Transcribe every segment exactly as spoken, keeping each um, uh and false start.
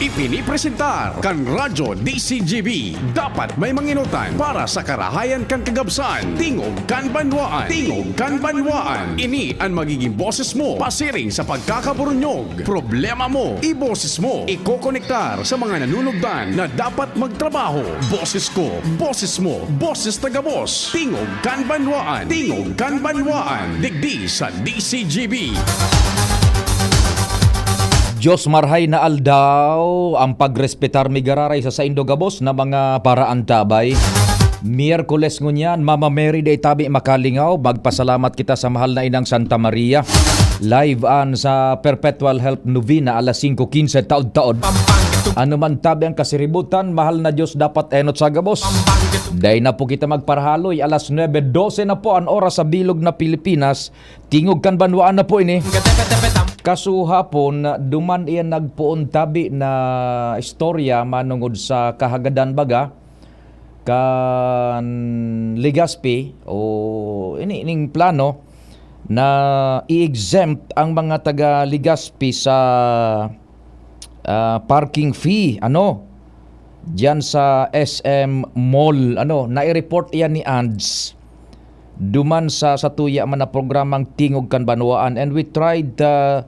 Ipinipresentar kan Radyo D C G B. Dapat may manginutan para sa karahayan kan kagabsan. Tingog kan banwaan. Tingog kan banwaan. Ini an magiging boses mo pasiring sa pagkakaburunyog. Problema mo, iboses mo. Ikokonektar sa mga nanunugdan na dapat magtrabaho. Boses ko, boses mo, boses ta gabos. Tingog kan banwaan. Tingog kan banwaan. Digdi sa D C G B. Dios marhay na aldaw, ang pagrespetar mi gararay sa saindo gabos na mga paraantabay. Miyerkules ngunyan, Mama Mary, dai tabi makalingaw, magpasalamat kita sa mahal na Inang Santa Maria. Live an sa Perpetual Help Novena, alas singko quince taod-taod. Ano man tabi ang kasiributan, mahal na Dios dapat enot sa gabos. Dai na po kita magparahaloy, alas nuebe doce na po an oras sa bilog na Pilipinas. Tingog kan banwaan na po ini. Kasuhapon, duman iyan nagpoon tabi na istorya manongod sa kahagadan baga kan Legazpi o ini, ining plano na i-exempt ang mga taga Legazpi sa, ah, parking fee, ano, diyan sa S M Mall, ano, nai-report iyan ni Ands duman sa satuya man na programang Tingog kan Banwaan, and we tried, ah,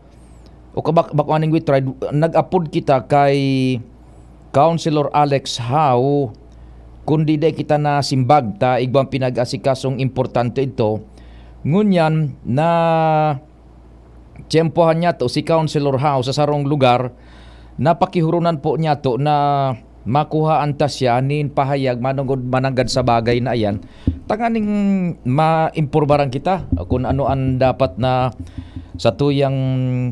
o kabak-, bako aning we tried, nag-apod kita kay Councilor Alex Howe, kundi dai kita nasimbag ta igwang pinag-asikasong importante idto. Ngunyan na tiyempohan niyato si Councilor Howe sa sarong lugar, napakihuronan po niyato na makuhaan ta siya nin pahayag manongod mananggad sa bagay na iyan, tanganing maimpormaran kita kun ano an dapat na satuyang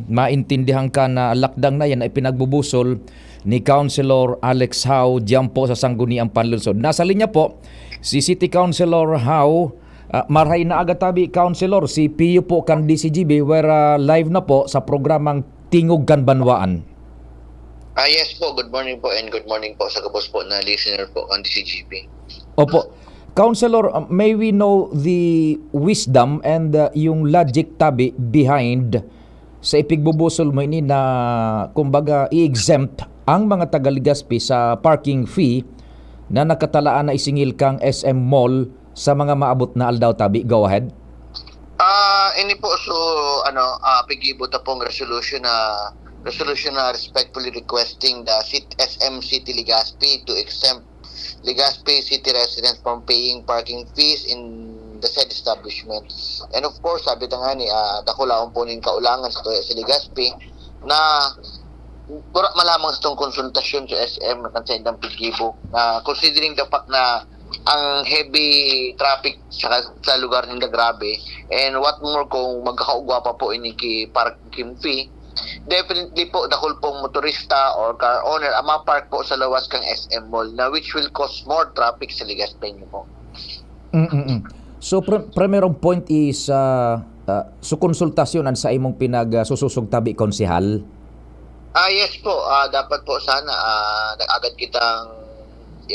maintindihan ka na lakdang na iyan na ipinagbubusol ni Councilor Alex Howe diyan po sa Sangguniang Panlungsod. Nasa linya po si City Councilor Howe. Ah, marhay na aga tabi, Councilor. Si Pio po kan D C G B, we're, ah, live na po sa programang Tingog kan Banwaan. Ah, yes po. Good morning po, and good morning po sa gabos po na listener po kan D C G B. Opo. Councilor, ah, may we know the wisdom and, ah, yung logic tabi behind sa ipigbubusol mo ini na, kumbaga, i-exempt ang mga taga Legazpi sa parking fee na nakatalaan na isingil kang S M Mall sa mga maabot na aldaw tabi? Go ahead. Ah, ini po, so, ano, ah, pigibo ta pong resolution na, resolution na respectfully requesting the cit-, S M City Legazpi to exempt Legazpi city residents from paying parking fees in the said establishment. And of course, sabi ta nga ni, ah, dakulaon po ning kaulangan sa tuya sa Legazpi na wala man lamang sa itong konsultasyon sa S M kan sa indang pigibo, na considering the fact na ang heavy traffic sa, sa lugar ninda grabe, and what more kung magkakaugwa pa po ini ki parking fee, definitely po, dakul pong motorista or car owner ang mapark po sa lawas kang S M Mall, na which will cause more traffic sa Legazpeño po. Mm-mm. So, pr-, primerong point is, ah, ah, so, konsultasyon an sa imong pinag, ah, sususog tabi, Konsehal? Ah, yes po. Ah, dapat po sana, ah, nag-agad kitang,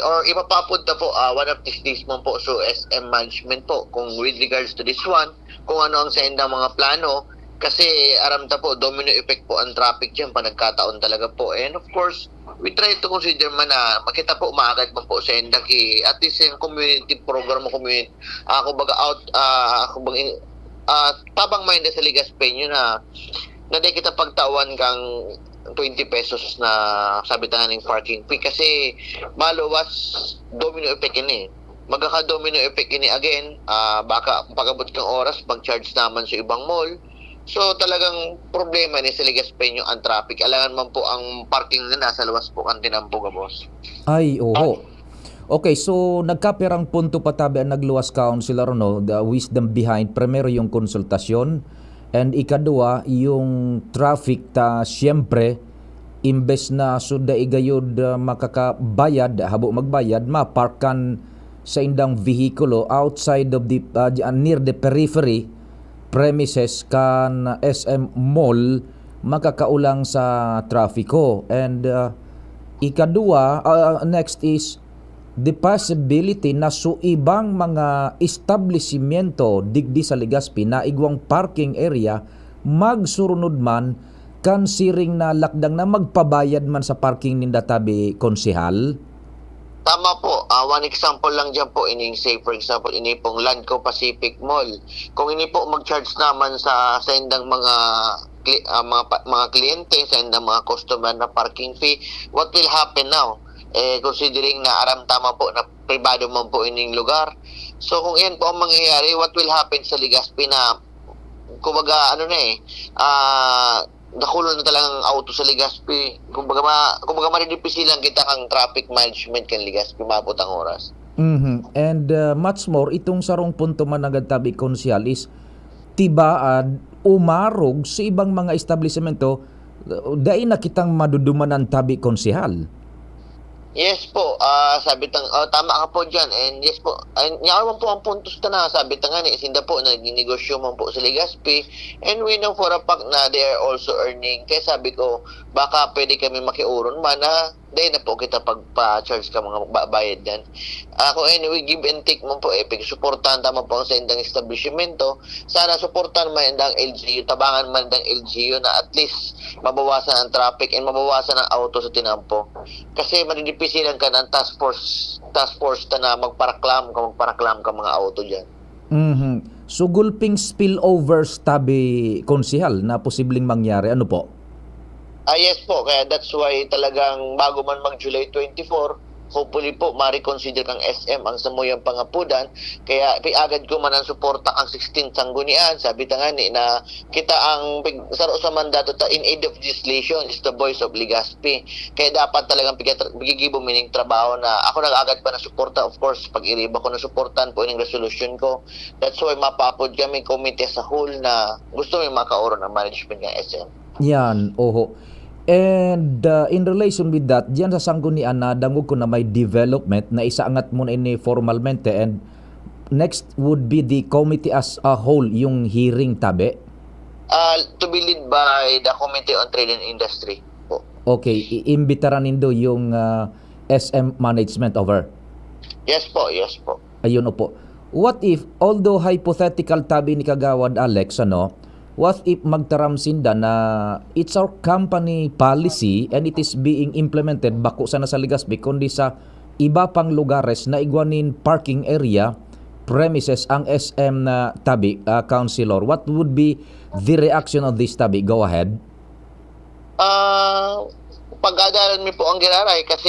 or ipapapod na po, ah, one of these days man po, so S M management po, kung with regards to this one, kung ano ang sa indang mga plano, kasi aram ta po, domino effect po ang traffic diyan pag nagkataon talaga po. And of course, we try to consider man na makita po, maagad man po sa inda ki, at least yung community program o community, ah, kumbaga out, ah, kumbaga in, ah, tabang man inda sa Legazpeño na, na di kita pagtawan kang twenty pesos na sabi ta nga ning parking fee kasi maluwas domino effect ini. Magkaka-domino effect ini again, ah, baka pag-abot kang oras, mag-charge naman sa ibang mall. So, talagang problema ni sa Legazpeño ang traffic. Alangan man po ang parking na nasa luwas po kan tinampo, boss. Ay, oho. Okay, so nagkapirang punto pa tabi ang nagluwas, Councilor, no? The wisdom behind, primero yung konsultasyon, and ikadua, yung traffic ta, siyempre, imbes na so dai gayud, ah, makakabayad, habo magbayad, maparkan sa indang vehikulo outside of the, ah, di-, ah, near the periphery premises kan S M Mall, makakaulang sa trafiko. And, ah, ikadua, ah, next is the possibility na so ibang mga establisimyento digdi sa Legazpi na igwang parking area magsurunod man kan siring na lakdang na magpabayad man sa parking ninda tabi, Konsehal? Tama po. Ah, one example lang diyan po, ining say, for example, ini pong Landco Pacific Mall. Kung ini po mag-charge naman sa, sa indang mga kli-, ah, mga pa-, mga kliyente, sa indang mga customer na parking fee, what will happen now? Eh, considering na aram ta man po na pribado man po ining lugar. So, kung iyan po ang mangyayari, what will happen sa Legazpi na, kumbaga, ano na eh, ah, dakulo na talagang auto sa Legazpi. Kumbaga, ma-, kumbaga, madidipisilan kita kang traffic management kan Legazpi maabot ang oras. Mhm. And, uh, much more, itong sarong punto man nanggad tabi, Konsehal, is tibaad, umarog sa ibang mga establisemento, uh, dai na kitang madudumanan tabi, Konsehal. Yes po, ah, sabi tang-, oh, tama ka po diyan. And yes po, ay, yaon man po ang puntos ta na, sabi ta nga ni, sinda po, nagnenegosyo man po sa Legazpi. And we know for a fact na they are also earning. Kaya sabi ko, baka pwede kami makiuron man na dai na po kita pagpa-charge ka mga ba-, bayad diyan. Ah, kung anyway, give and take man po, eh, pagsuportahan ta man po ang saindang establisemento. Sana suportahan man indang L G U, tabangan man indang L G U na at least mabawasan ang traffic and mabawasan ang auto sa tinampo. Kasi madidipisilan ka ng task force, task force ta na magparaklam ka, magparaklam ka mga auto diyan. Mhm. So, gulping spillovers tabi, Konsehal, na posibleng mangyari, ano po? Ah, yes po. Kaya that's why talagang bago man mag-July twenty-four, hopefully po, ma-reconsider kang S M ang samuyang pangapudan. Kaya piagad ko man ang suporta kang sixteenth Sanggunian. Sabi ta nga ni na kita ang pig-, saro sa mandato ta in aid of legislation is the voice of Legazpi. Kaya dapat talagang pigatra-, pigigibo mi ning trabaho na ako nag-agad pa na suporta. Of course, pag iriba ko na suportan po ining resolusyon ko. That's why mapapod kami committee as a whole na gusto mi makaoron ang management ng S M. Yan, oho. And, uh, in relation with that, diyan sa Sanggunian, nadangog ko na may development na isaangat mo na ini formalmente, and next would be the committee as a whole, yung hearing tabi? Ah, to be led by the Committee on Trade and Industry po. Okay, iimbitaran nindo yung, ah, S M management over? Yes po, yes po. Ayun, opo. What if, although hypothetical tabi ni Kagawad Alex, ano, what if magtaram sinda na it's our company policy and it is being implemented, bako sana sa Legazpi, kundi sa iba pang lugares na igwa nin parking area, premises ang S M na tabi, ah, Councilor? What would be the reaction of this tabi? Go ahead. Ah, pag-aadalan mi po ang giraray kasi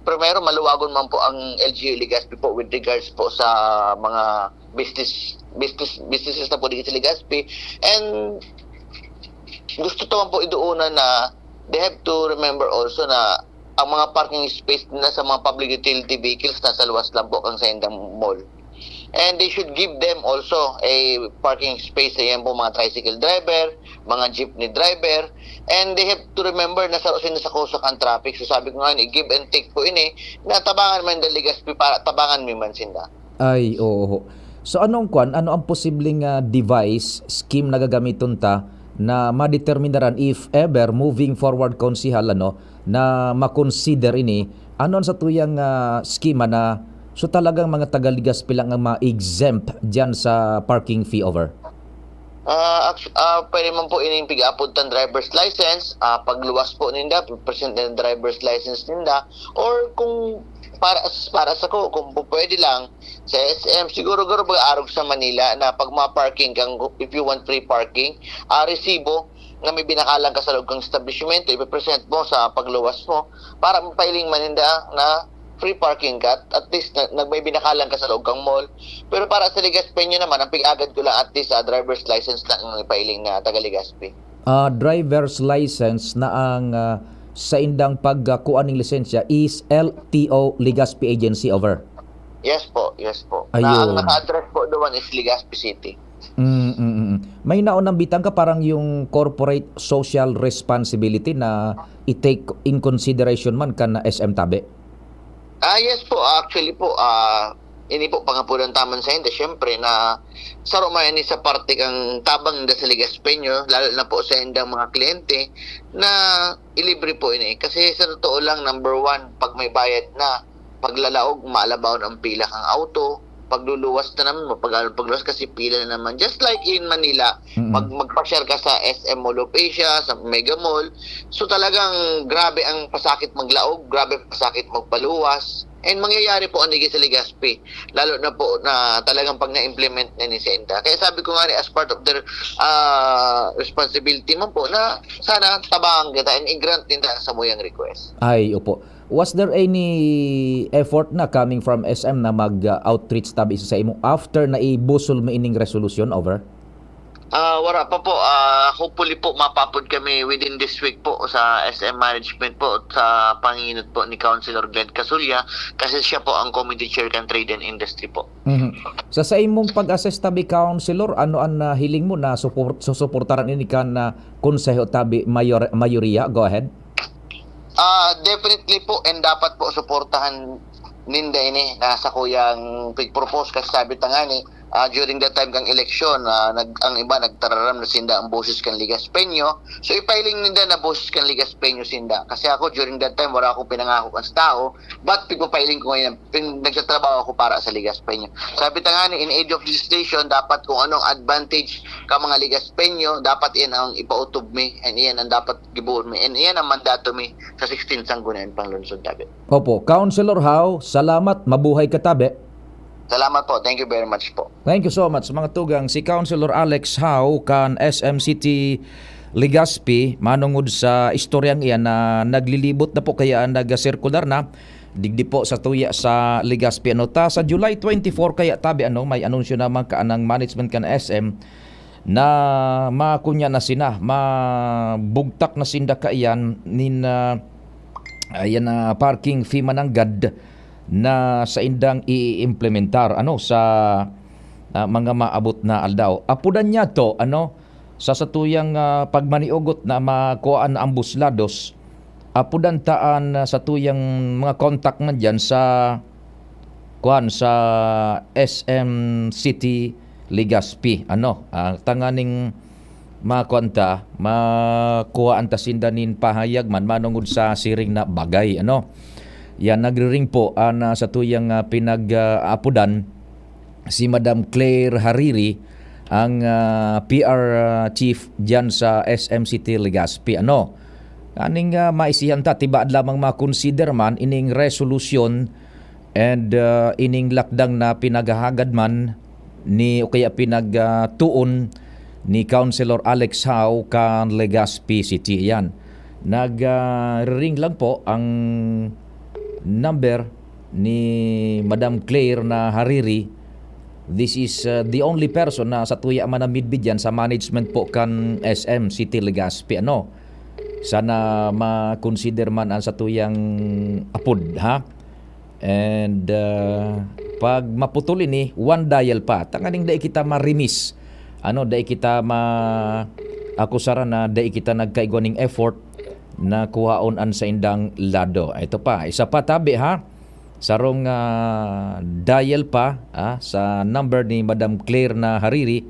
primero maluwagon man po ang L G U Legazpi po with regards po sa mga business, business, businesses na po dito sa Legazpi. And gusto to man po idoonan na they have to remember also na ang mga parking space na sa mga public utility vehicles nasa luwas lang po kang saindang mall. And they should give them also a parking space sa yan po, mga tricycle driver, mga jeepney driver. And they have to remember na sa, sinasakosok ang traffic. So sabi ko nga, ni give and take po ini, na tabangan man dali Legazpi para tabangan mi man sinda. Ay, oo. So anong kwan, ano ang posibleng, ah, device, scheme na gagamiton ta na madeterminaran if ever moving forward, Konsehal, ano, na makonsider ini, ano ang satuyang, ah, eskema na, so, talagang mga taga Legazpi lang ang ma-exempt diyan sa parking fee over? Ah, actu-, ah, pwede man po ining pig-aapod tan driver's license, ah, pagluwas po ninda, present ang driver's license ninda, or kung para, para sa ko, kung po pwede lang, sa S M, siguro, garo mag-arog sa Manila na pag ma-parking kang, if you want free parking, ah, resibo na may binakalan ka sa loob kang establishmento, ipe-present mo sa pagluwas mo para mapailing man ninda na free parking ka. At least, na, na may binakalan ka sa loob kang mall. Pero para sa Legazpeño naman, ang pig-agad ko lang, at least, ah, driver's license lang ang ipailing na taga Legazpi. Ah, driver's license na ang, ah, saindang pagkakua ning lisensya is L T O Legazpi Agency over? Yes po, yes po. Na ang Ayun. naka-address po doon is Legazpi City. Mm, mm, mm. May naunang bitang ka parang yung corporate social responsibility na i-take in consideration man kan S M tabi? Ah, yes po. Actually po, ah, ini po pangapulan taman sa hindi. Siyempre na saro man ini sa parte kang tabang ninda sa Legazpeño, lalo na po sa indang mga kliyente na ilibre po ini. Kasi sa totoo lang, number one, pag may bayad na, paglalaog, maalabaw ang pila kang auto, pagluluwas na naman, mapagal pagluwas kasi pila na naman. Just like in Manila, Mm. mag-, magpasyal ka sa S M Mall of Asia, sa Mega Mall. So, talagang grabe ang pasakit maglaog, grabe ang pasakit magpaluwas. And mangyayari po ang digi sa Legazpi, lalo na po na talagang pag na-implement na ni Senda. Kaya sabi ko nga ni, as part of their, ah, responsibility man po, na sana tabangan kita and i-grant din ta sa muyang request. Ay, opo. Was there any effort na coming from S M na mag, ah, outreach tabi sa imo after na ibusol mo ining resolution over? Ah, wala pa po. Ah, hopefully po, mapapod kami within this week po sa S M management po, sa panginot po ni Councilor Glenn Casulla, kasi siya po ang committee chair kan Trade and Industry po. Mhm. Sa, sa imong pag-assess tabi, Councilor, ano an, ah, hiling mo na supor-, susuportaran ini kan, ah, Konseho tabi mayor-, mayoriya? Go ahead. Ah, definitely po, and dapat po suportahan ninda ini na sa kuyang pig-propose kasi sabi ta nga ni, ah, during that time kang eleksyon, ah, nag-, ang iba nagtararam na sinda ang boses kan Legaspeño. So, ipahiling ninda na boses kan Legaspeño sinda. Kasi ako, during that time, wala akong pinangako kan sa tao, but pigpapahiling ko ngayon, pin-, nagtatrabaho ako para sa Legaspeño. Sabi ta nga ni, in aid of legislation, dapat kung anong advantage ka mga Legaspeño, dapat iyan ang ipautob mi, and iyan ang dapat gibohon mi, and iyan ang mandato mi sa sixteenth Sangguniang Panglungsod, tabi. Opo. Councilor Hao, salamat. Mabuhay ka, tabi. Salamat po. Thank you very much po. Thank you so much, mga tugang. Si Councilor Alex Hao kan S M City Legazpi, manungod sa istoryang iyan na naglilibot na po, kaya nagsirkular na digdi po sa tuya sa Legazpi. Ano ta, sa July twenty-four kaya, tabi, ano, may anunsyo naman ka ng management kan S M na makunya na sina, mabugtak na sinda kaiyan nin, ah, ayan na parking fee mananggad na saindang i-implementar, ano, sa, ah, mga maabot na aldaw. Apudan niya to, ano, sa satuyang, ah, pagmaniugot na makuhaan na ambos lados, apudan ta an, ah, satuyang mga contact man diyan sa, kuwan, sa S M City Legazpi. Ano, ah, tanganing makuwan ta, makuhaan ta sinda nin pahayag man manungod sa siring na bagay, ano. Yan, nagriring po an, ah, satuyang, ah, pinag, ah, apodan si Madam Claire Hariri, ang, ah, P R, ah, chief diyan sa S M City Legazpi, ano. Aning, ah, maisihan ta, tibaad lamang makonsider man ining resolusyon and, ah, ining lakdang na pinaghahagad man ni, o kaya pinag, ah, tuon ni Councilor Alex Hao kan Legazpi City. Yan. Nag, ah, ring lang po ang number ni Madam Claire na Hariri. This is, ah, the only person na satuya man ang midbid yan sa management po kan S M City Legazpi. Ano? Sana ma-consider man ang satuyang apod, ha? And, ah, pag maputol ini, one dial pa. Tanganing dai kita marimis. Ano, dai kita ma-akusaran na dai kita nagkaigwa ning effort na kuhaon an saindang lado. Ito pa, isa pa, tabi, ha? Sarong, ah, dial pa, ah, sa number ni Madam Claire na Hariri,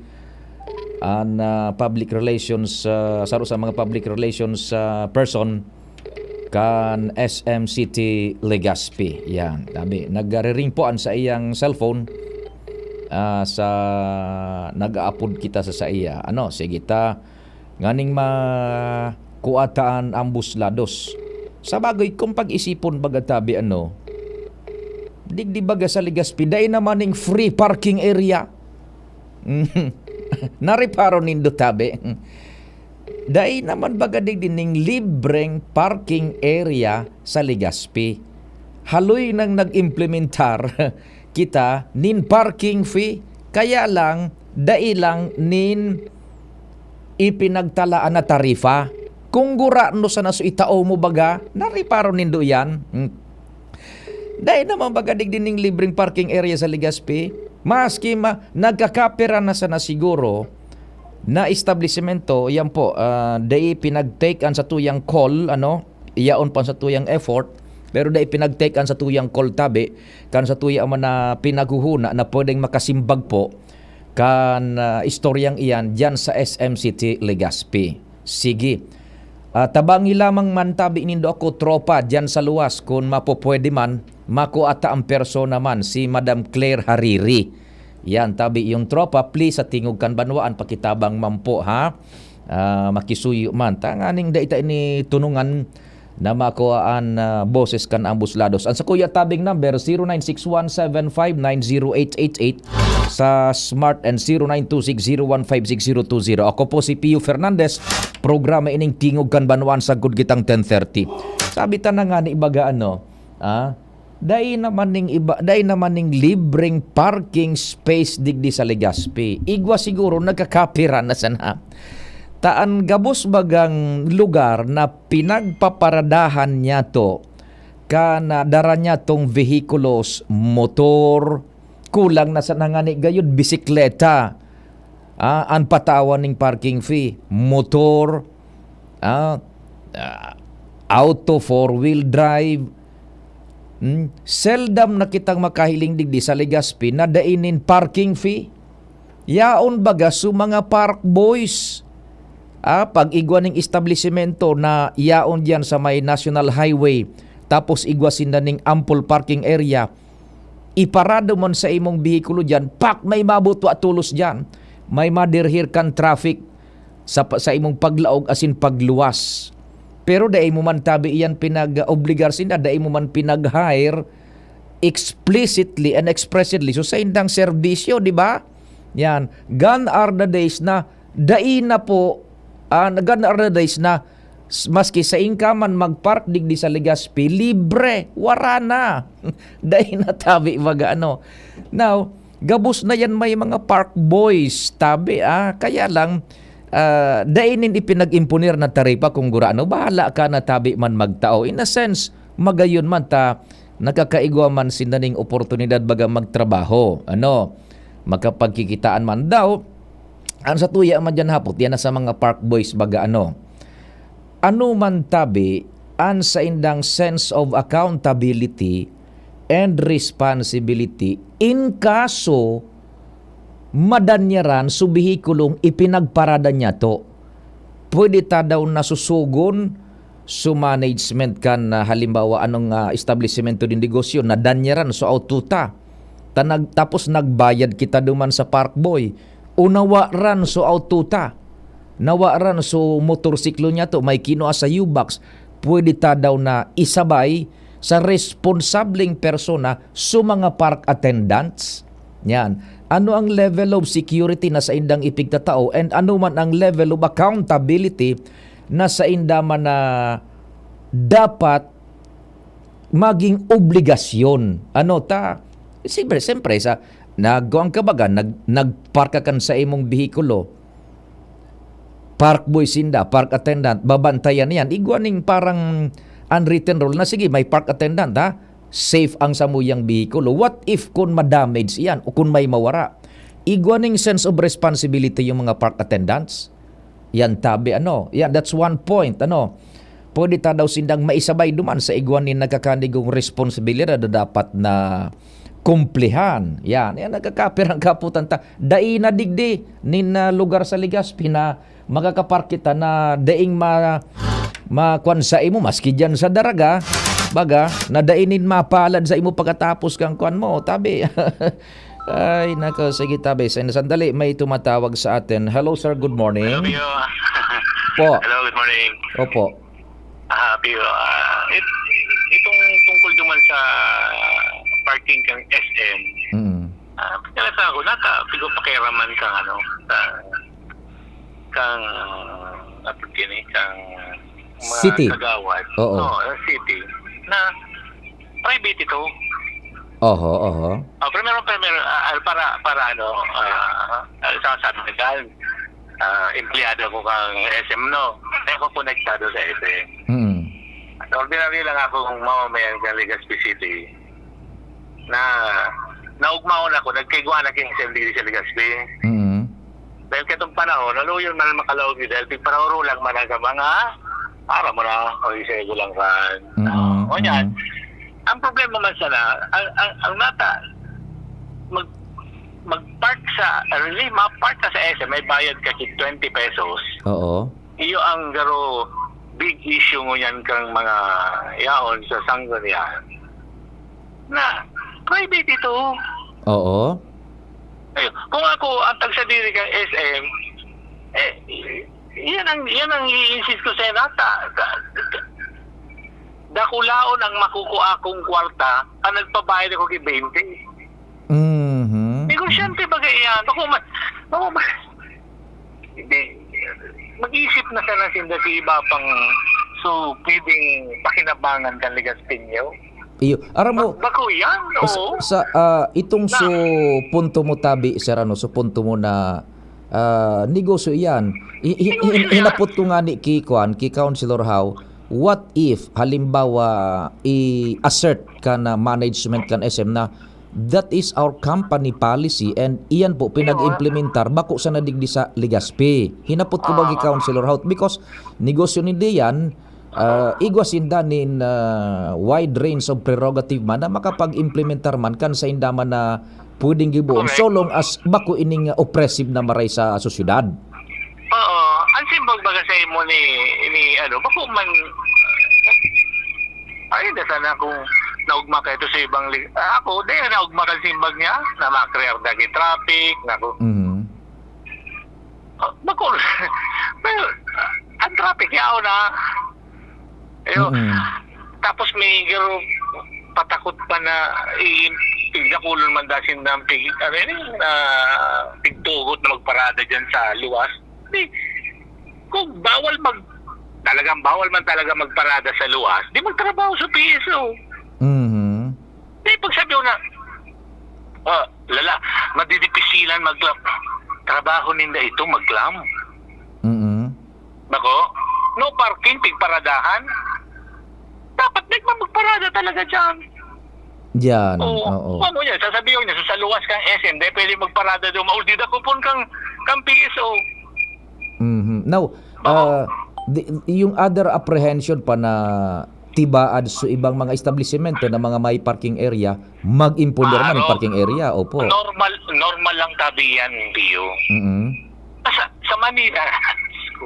an, ah, public relations, ah, saro sa mga public relations, ah, person kan S M City Legazpi. Yan, tabi. Nagre-ring po an sa iyang cellphone, ah, sa nag-aapod kita sa saiya. Ano, sige ta, nganing ma-, kuataan ambos lados. Sa bagay, kung pag-isipon baga, tabi, ano, digdi baga sa Legazpi, dai naman ning free parking area. Nareparo nindo, tabi? Dai naman baga digdi ning libreng parking area sa Legazpi. Haloy nang nag-implementar kita nin parking fee, kaya lang, dai lang nin ipinagtalaan na tarifa. Kung gurano sana so itao mo baga, nareparo nindo yan? Hmm. Dai naman baga digdi ning libreng parking area sa Legazpi. Maski ma-, nagkakapira na sana siguro na establisemento, yan po, ah, dai pinag-take an satuyang call, ano, iyaon pa an satuyang effort, pero dai pinag-take an satuyang call, tabi, kan satuya man na pinaghuhuna na pwedeng makasimbag po kan, ah, istoryang iyan diyan sa S M City Legazpi. Sige. Ah, tabangi lamang man tabi nindo ako, tropa, diyan sa luwas, kun mapupwede man, makua ta ang persona man, si Madam Claire Hariri. Yan, tabi yung tropa, please, sa Tingog kan Banwaan, pakitabang man po, ha? Ah, makisuyo man. Tanganing dai ta ini tunungan na makua an, ah, boses kan ambos lados. An sakuya tabing number, zero nine six one seven five nine zero eight eight eight sa Smart and zero nine two six zero one five six zero two zero. Ako po si Pio Fernandez. Programa ining Tingog kan Banwaan, sagkod kitang ten thirty. Sabi ta na nga ni baga ano, ah, dai naman ning iba, dai naman ning libreng parking space digdi sa Legazpi. Igwa siguro nagkakapiran na sana. Ta an gabos bagang lugar na pinagpaparadahan niyato, kan, ah, dara niyatong vehikulos, motor, kulang na sana ngani gayud, bisikleta. Ah, an patawan ning parking fee, motor, ah, ah, auto, four-wheel drive. Hmm, seldom na kitang makahiling digdi sa Legazpi na dai nin parking fee. Yaon baga su mga park boys. Ah, pag igwa ning establisimento na yaon diyan sa may National Highway, tapos igwa sinda ning ample parking area, iparado man sa imong behikulo diyan, pak, may mabutwa tolos diyan. May madirhir kan traffic sa pa-, sa imong paglaog asin pagluwas. Pero dai mo man tabi iyan pinag-obligar sinda, dai mo man pinag-hire explicitly and expressly. So, sa indang serbisyo, di ba? Yan. Gone are the days na dai na po, ah, gone are the days na s-, maski sain ka man magpark digdi sa Legazpi, libre, wara na. Dai na tabi, baga ano. Now, gabos na yan may mga park boys, tabi, ah. Kaya lang, ah, dai nin ipinag-imponer na taripa kung gurano. Bahala ka na tabi man magtao. In a sense, magayon man ta, nakakaigwa man sinda ning oportunidad baga magtrabaho. Ano? Makapagkikitaan man daw. Ang sa tuya man dyan hapot, yan na sa mga park boys baga ano. Ano man tabi, an saindang sense of accountability and responsibility in kaso madanyaran so behikulong ipinagparada niyato. Pwede ta daw nasusugon so management kan, ah, halimbawa, anong, ah, establisimento de negosyo, nadanyaran so auto ta. Ta nag-, tapos nagbayad kita duman sa park boy. O nawaran so auto ta. Nawaran so motorsiklo niyato, may kinua sa U-Box. Pwede ta daw na isabay sa responsableng persona so mga park attendants? Yan. Ano ang level of security na saindang ipigtatao, and ano man ang level of accountability na sainda man na dapat maging obligasyon? Ano ta? Siyempre, siyempre, sa nagkuan ka baga, nag-, nagpark ka kan sa imong behikulo, park boy sinda, park attendant, babantayan yan. Igwa ning parang unwritten rule na, sige, may park attendant, ha? Safe ang samuyang behikulo. What if kun ma-damage yan o kun may mawara? Igwa ning sense of responsibility yung mga park attendants. Yan, tabi, ano, yan, that's one point, ano. Pwede ta daw sindang maisabay duman sa igwa nin nagkakanigong responsibilidad na dapat na kumplihan. Yan, yan, nagkakapirang kaputan ta. Dai na digdi nin, ah, lugar sa Legazpi na makakapark kita na daing ma-, makuan sa imo, maski diyan sa daraga, baga, na dai nin mapalad sa imo pagkatapos kang kuan mo, tabi. Ay, nako, sige, tabi. Sa sandali, may tumatawag sa atin. Hello, sir. Good morning. Hello, Pio. Po. Hello, good morning. Opo. Ah, Pio, ah, it-, itong tungkol duman sa parking kang S M, Mm. ah, pinalasan ako, naka-, pigo pakiaraman kang ano, kang, kang, ah, kang mga City. Kagawad. Oo. Oo, yung city. Na private ito. Oho, oho. Ah, primero, primero, ah, ah, para, para ano, ah, ah, sa sabi na dyan, ah, empleyado ko kang S M, no? Kaya ako konektado sa S M. Mm. At ordinary lang akong mamamayan sa Legazpi City na naugmaon ako, nagkaigwa na kay S M diri sa Legazpi. Mm. Dahil katong panahon, naluyon man ang makalaog yun, dahil pigparahuro lang man ang sa mga, para mo na, o isego lang kan. Mm, O yan. mm. Ang problema man sana, ang, ang, ang nata, mag, mag-park sa, ah, really, ma-park ka sa S M, may bayad ka tig twenty pesos. Oo. Iyo ang garo, big issue ngunyan kang mga yaon sa Sangguniang na private ito. Oo. Ayun. Kung ako ang tagsadiri kang S M, eh, yan ang, yan ang i-insist ko sa inyo, ta-, ta-, ta-, dakulaon ang makukua kong kwarta, ang nagpabayad ako kay twenty. Mhm. Negosyante ba kaya yan? Bako ma-, bako ma-, hindi. Mag-isip na sana sinda sa iba pang, so, pwedeng pakinabangan kan Legazpeño. Iyo, aram mo, Ba-, bako yan, sa, oo. sa, ah, itong Na- so punto mo tabi, sir, ano, so punto mo na, ah, negosyo iyan. I-, i-, Negosyo hin-, yan. hinapot ko nga ni ki, kuan, ki Councilor Howe, what if, halimbawa, i-assert ka na management kan S M na, "That is our company policy," and iyan po, Iyo. pinag-implementar, bako sana digdi sa Legazpi. Hinapot ko ba ki Ah. Councilor Howe? Because negosyo ni diyan, ah, igwa sinda nin, ah, wide range of prerogative man na makapag-implementar man kan sainda man na pwedeng gibohon, Correct. so long as bako ining, ah, oppressive na maray sa sosyedad. Oo. Ang simbag baga sa imo ni, ni ano, bako man, ay, na sana kung naugma ka ito sa ibang li-, ah, ako, di, naugma ka simbag niya, na makrear dagi traffic, naku. Mhm. Ah, bako, well, ang traffic, yaon na. Ayo. Mm. Tapos may garo patakot pa na i-, pigdakulon man dasin ng pig-, ano yun, ah, pigtugot na magparada dyan sa luwas. Di, kung bawal mag-, talagang bawal man talaga magparada sa luwas, di magtrabaho sa P S O. Mhm. Di, pag sabi ko na, "Ah, lala, madidipisilan maglam." Trabaho ninda ito, maglam. Mm. Bako, no parking, pigparadahan. Dapat di man magparada talaga dyan. Yan, Oo. oo. Ano yan, sasabihin niya, sa, sa luwas kang S M, di pwede magparada doon. Mauldi na kupon kang, kang P S O. Mhm. Now, Oo. ah, di, yung other apprehension pa na tibaad sa ibang mga establisemento na mga may parking area, mag-impunder Ah, man yung no. parking area, opo. Normal, normal lang tabi yan, Pio. Mm. Sa, sa Manila, Diyos ko,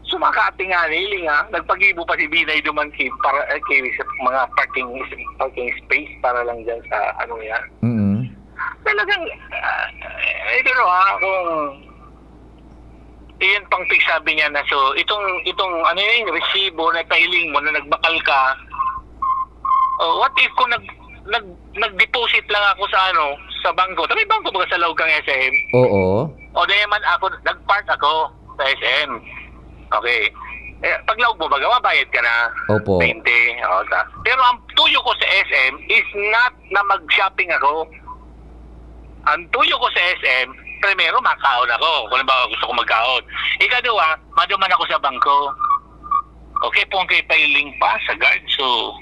sumakati nga, niling, ah, nagpagibo pa si Binay duman ki-, para, eh, ki-, sa mga parking, parking space para lang dyan sa, ano yan. Mm. Talagang, ah, eh, pero, ah, kung iyan pang pigsabi niya na, so, itong, itong, ano yun, resibo na pailing mo na nagbakal ka, oh, what if kung nag-, nag-, nag-deposit lang ako sa, ano, sa bangko? Sa may bangko baga sa laog kang S M? Oo. O, di man ako, nag-park ako sa S M. Okay. Eh, paglaog mo baga, mabayad ka na. Opo. Twenty. O, ta-, pero ang tuyo ko sa S M is not na mag-shopping ako. Ang tuyo ko sa S M, primero, makaon ako. Kung halimbawa, gusto ko magkaon. Ikaduwa, maduman ako sa bangko. Okay, kung kay pailing pa sa guard, so,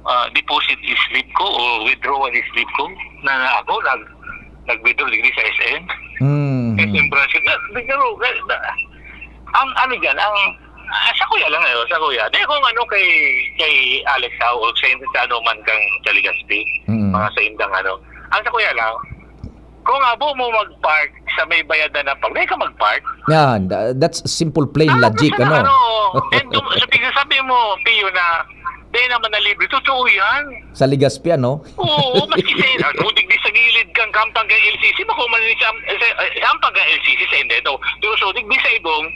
ah, deposit slip ko o withdrawal slip ko na, na ako nag, nag-withdraw digdi sa S M. Mm. S M branch. Na, pero, na, na, ang ano dyan, ang, ah, sa kuya lang, eh, sa kuya. Di, kung ano kay, kay Alex Howe o sa, sa ano man kang sa Legazpi, Mm. mga sa indang ano. Ang sa kuya lang, kung abo mo mag-park sa may bayadan na park, di ka mag-park. Yan, tha-, that's simple, plain Ah, logic, basta ano? na, ano, then dum-, sabi, sabi mo, Pio, na di naman na libre. Totoo yan. Sa Legazpi, ano? Oo, maski sa, ano, digdi sa gilid kang kampang kang L C C, bako man sa, sa, sa kampang kang L C C sa Indeto. Pero so, digdi sa Ibong,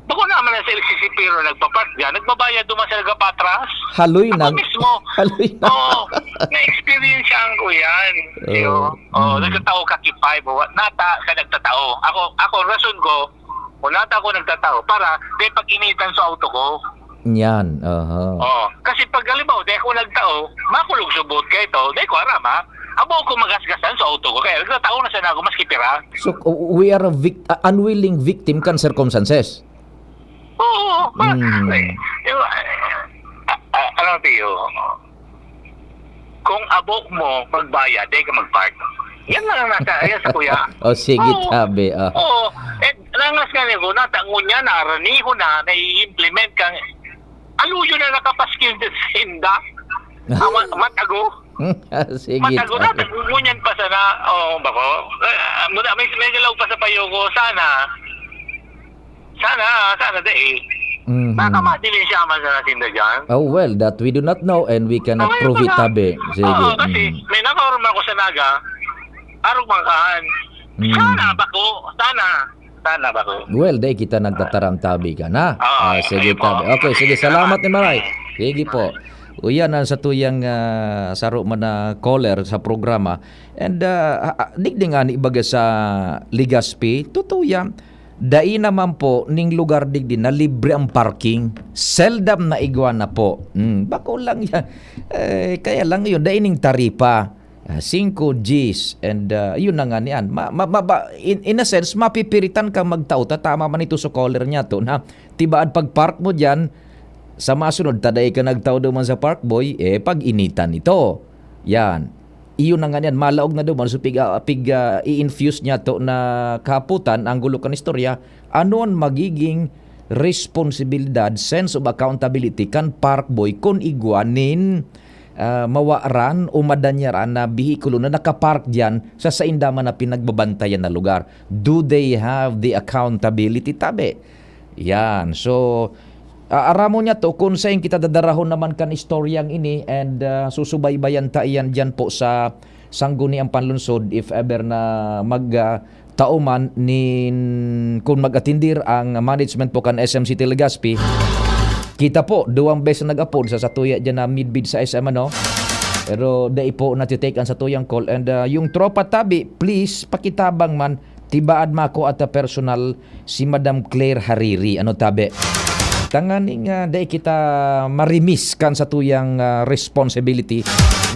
bako naman na sa L C C pero nagpa-park dyan, nagbabayad duman sa nagapatras. Haloy Ako na. mismo. Haloy na. Oo, na-experience ko yan. Oo. Yo. Oo, Mm. nagtatao ka kipay, bawa, nata ka nagtatao. Ako, ako, rason ko, kung nata ako nagtatao, para di pag-initan sa auto ko. Yan, aha. Oo. Kasi pag halimbawa, di ako nagtao, makulog subot ka ito, di ko aram, ha? Abo ko magasgasan sa auto ko, kaya nagtatao na sana ako, maski pira. So, we are a vic-, uh, unwilling victim kan circumstances. Oo, ma-, Mm. eh, yung, ah, ah, ano, Pio? Kung abo mo magbayad, di ka mag-park. Yan lang ang nasa, yan sa kuya. O, sige, Oo. tabi, ah. Oo. Eh, nangas nga niyo, natangon niya, naraniho na, nai-implement kang, aluyo na nakapaskil din sa inda. Ang ma-, matago. Sige, Matago na, tabi. tago ngunyan pa sana. Oo, bako. Eh, muna, may, may galaw pa sa payo ko. Sana, sana, sana, di eh. Mhm. Baka madilisya man sa natinda dyan. Oh, well, that we do not know and we cannot Okay, prove it, baka. Tabi. Sige. Oo, kasi Mm. may nakaorma ko sa Naga, arog man kahan. Mm. Sana bako, sana. Sana bako. Well, dai kita nagtataram, tabi ka na. Oo, Ah, sige, ayun po. Tabi. Okay, sige, salamat ni Maray. Sige po. O yan ang satuyang, ah, saro man na caller sa programa. And, ah, ah, ah, digdi nga ni ibaga sa Legazpi, totoo yan. Dai naman po ning lugar digdi na libre ang parking. Seldom na igwa na po. Hmm, bako lang yan. Eh, kaya lang yun, dai ning taripa. Ah, singko, diyes, and, ah, yun na nga niyan. Ma-, ma-, ma-, ba-, in, in a sense, mapipiritan ka magtao. Ta-, tama man ito sa caller niya to, na tibaad pag park mo diyan, sa masunod, ta dai ka nagtao duman sa park, boy, eh, pag-initan ito. Yan. Iyon na nga niyan, malaog na duman. So, pig, ah, pig, ah, i-infuse niya to na kahapotan, ang gulo kan istorya, ano ang magiging responsibilidad, sense of accountability kan park boy kun igwa nin, ah, mawaran o madanyaran na behikulo na nakapark diyan sa sainda man na pinagbabantayan na lugar? Do they have the accountability, tabi? Yan. So, ah, aramon niya to kung sain kita dadarahon naman kan istoryang ini and, ah, susubaybayan ta iyan diyan po sa Sangguniang Panlungsod if ever na mag, ah, tao man nin, kung mag-atindir ang management po kan S M City Legazpi. Kita po, duwang beses na nag-apod sa satuya diyan na midbid sa S M, ano? Pero dai po nati-take ang satuyang call. And, ah, yung tropa tabi, please, pakitabang man, tibaad mako at, ah, personal si Madam Claire Hariri. Ano, tabi? Tanganing, ah, dai kita marimis kan satuyang, ah, responsibility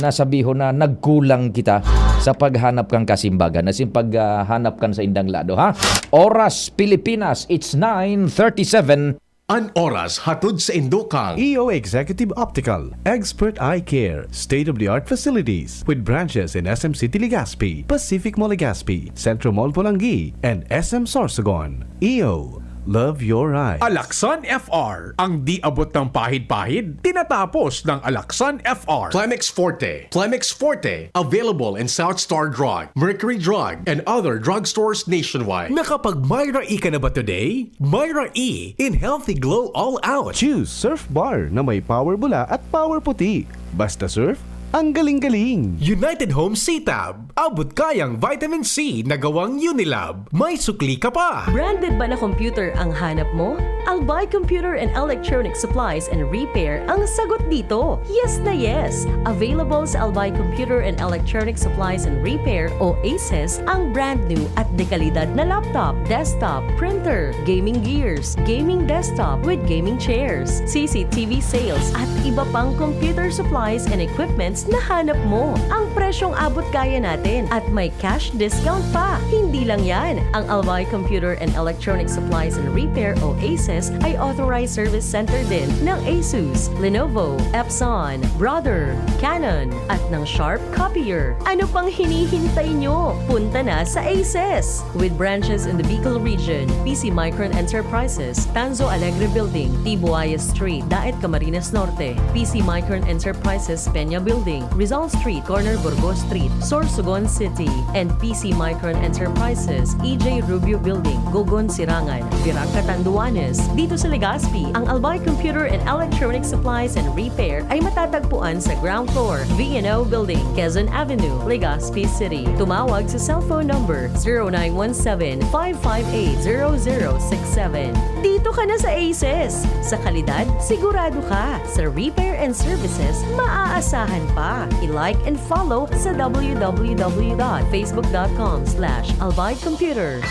na sabihon na nagkulang kita sa paghanap kan kasimbagan, na sin paghanap kan saindang lado, ha? Oras Pilipinas, it's nine thirty-seven. An oras hatod sa indo kang E O Executive Optical, Expert Eye Care, state-of-the-art facilities with branches in S M City Legazpi, Pacific Mall Legazpi, Centro Mall Polangui, and S M Sorsogon. E O, love your eyes. Alaksan F R, ang di abot ng pahid-pahid, tinatapos ng Alaksan F R. Plemex Forte. Plemex Forte, available in South Star Drug, Mercury Drug, and other drugstores nationwide. Nakapag-Myra E ka na ba today? Myra E in healthy glow all out. Choose Surf Bar na may power bula at power puti. Basta surf, ang galing-galing. United Home C-Tab, abot kayang vitamin C na gawang Unilab. May sukli ka pa! Branded ba na computer ang hanap mo? Albay Computer and Electronic Supplies and Repair ang sagot dito. Yes na yes! Available sa Albay Computer and Electronic Supplies and Repair o ACES ang brand new at dekalidad na laptop, desktop, printer, gaming gears, gaming desktop with gaming chairs, C C T V sales at iba pang computer supplies and equipments na hanap mo. Ang presyong abot kaya natin at may cash discount pa. Hindi lang yan, ang Albay Computer and Electronic Supplies and Repair o ACES ay authorized service center din ng Asus, Lenovo, Epson, Brother, Canon, at ng Sharp Copier. Ano pang hinihintay nyo? Punta na sa ACES! With branches in the Bicol region, P C Micron Enterprises, Tanzo Alegre Building, Tibuaya Street, Daet, Camarines Norte, P C Micron Enterprises, Peña Building, Rizal Street, corner Burgos Street, Sorsogon City, and P C Micron Enterprises, E J Rubio Building, Gogon, Sirangan, Virac, Catanduanes. Dito sa Legazpi, ang Albay Computer and Electronic Supplies and Repair ay matatagpuan sa ground floor, V and O Building, Quezon Avenue, Legazpi City. Tumawag sa cellphone number zero nine one seven, five five eight, zero zero six seven. Dito ka na sa ACES. Sa kalidad, sigurado ka. Sa repair and services, maaasahan pa. I-like and follow sa w w w dot facebook dot com slash albay computer.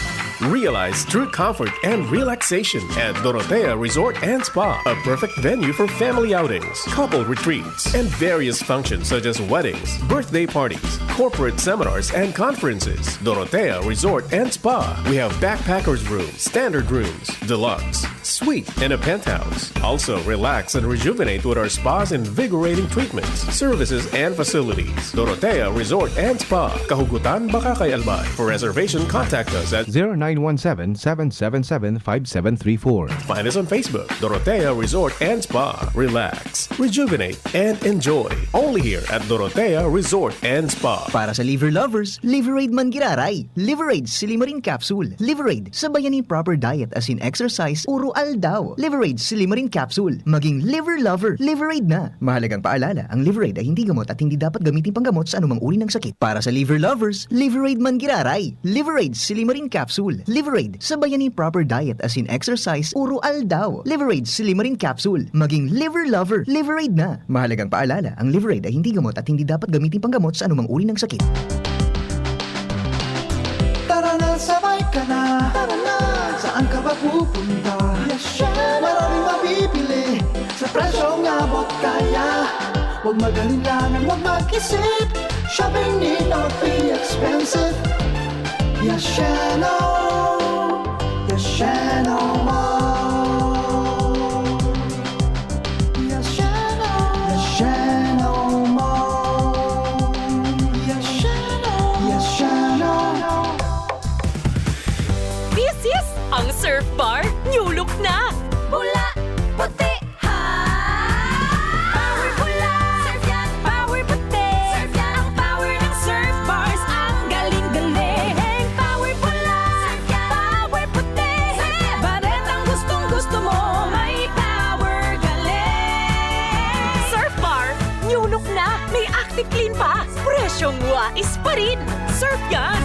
Realize true comfort and relaxation at Dorotea Resort and Spa, a perfect venue for family outings, couple retreats, and various functions such as weddings, birthday parties, corporate seminars, and conferences. Dorotea Resort and Spa. We have backpackers room, standard rooms, deluxe, suite, and a penthouse. Also, relax and rejuvenate with our spa's invigorating treatments, services, and facilities. Dorotea Resort and Spa, Kahugutan, Bacacay, Albay. For reservation, contact us at zero nine one seven, seven seven seven, five seven three four. Find us on Facebook, Dorotea Resort and Spa. Relax, rejuvenate, and enjoy. Only here at Dorotea Resort and Spa. Para sa liver lovers, Liveraid man giraray. Liveraid Silimarin Capsule. Liveraid, sabayan nin proper diet asin exercise, oro Aldaw, Liverade Silimarin Capsule. Maging liver lover, Liverade na. Mahalagang paalala, ang Liverade ay hindi gamot at hindi dapat gamitin panggamot sa anumang uri ng sakit. Para sa liver lovers, Liverade man giraray. Liverade Silimarin Capsule. Liverade, sabayan ni proper diet as in exercise, uro aldaw. Liverade Silimarin Capsule. Maging liver lover, Liverade na. Mahalagang paalala, ang Liverade ay hindi gamot at hindi dapat gamitin panggamot sa anumang uri ng sakit. Tara na, sabay ka na. Tara na. Saan ka ba pupunta? Maraming mabibili sa presyong abot kaya. Huwag mag-alinlangan, huwag mag-isip. Shopping need not be expensive. Yasheno, Yasheno Mall. Yasheno, Yasheno Mall. Yasheno, Yasheno. This is ang Surf Bar New Look na! Pula, puti, ha! Power pula! Surf yan! Power puti! Surf yan! Ang power ng Surf Bars ang galing-galing! Power pula! Surf yan! Power puti! Surf yan! Baretang gustong-gusto mo, may power galing! Surf Bar New Look na! May Active Clean pa! Presyong wais pa rin! Surf yan!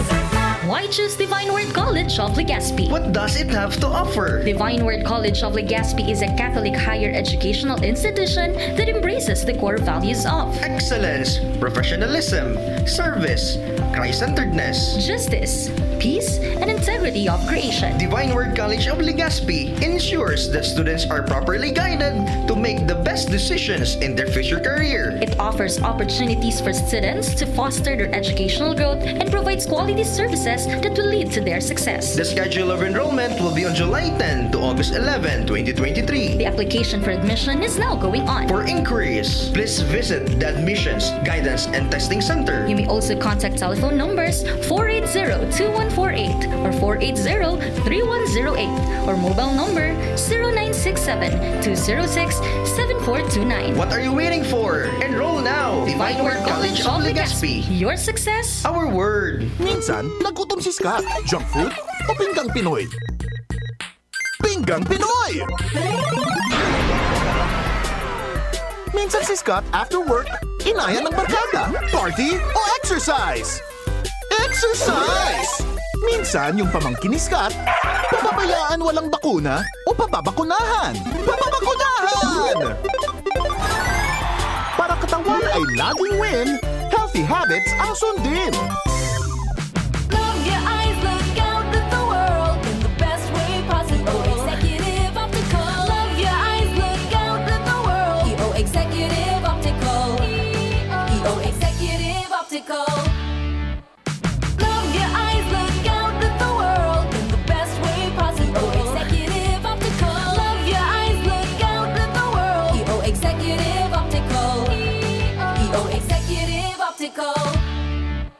Why choose Divine Word College of Legazpi? What does it have to offer? Divine Word College of Legazpi is a Catholic higher educational institution that embraces the core values of Excellence, professionalism, service, Christ-centeredness. justice, peace, and integrity of creation. Divine Word College of Legazpi ensures that students are properly guided to make the best decisions in their future career. It offers opportunities for students to foster their educational growth and provides quality services that will lead to their success. The schedule of enrollment will be on July ten to August eleven, twenty twenty-three. The application for admission is now going on. For inquiries, please visit the Admissions, Guidance, and Testing Center. You may also contact telephone numbers four eight zero two one four eight or four eight zero three one zero eight or mobile number zero nine six seven two zero six seven four two nine. What are you waiting for? Enroll now! Divine Word College of Legazpi. Your success, Our word. Minsan, nagutom si Scott. Junk food o pinggang Pinoy? Pinggang Pinoy! Minsan si Scott after work, inaya ng barkada, party o exercise? Exercise! Minsan yung pamangkin ni Scott, papabayaan walang bakuna o papabakunahan? Papabakunahan! Para katawan ay laging win, healthy habits ang sundin. Love your eyes, look out at the world in the best way possible. Executive Optical. Love your eyes, look out at the world. E O Executive Optical. E O Executive Optical. Love your eyes, look out at the world in the best way possible. E O Executive Optical. Love your eyes, look out at the world. E O Executive Optical. E O Executive Optical.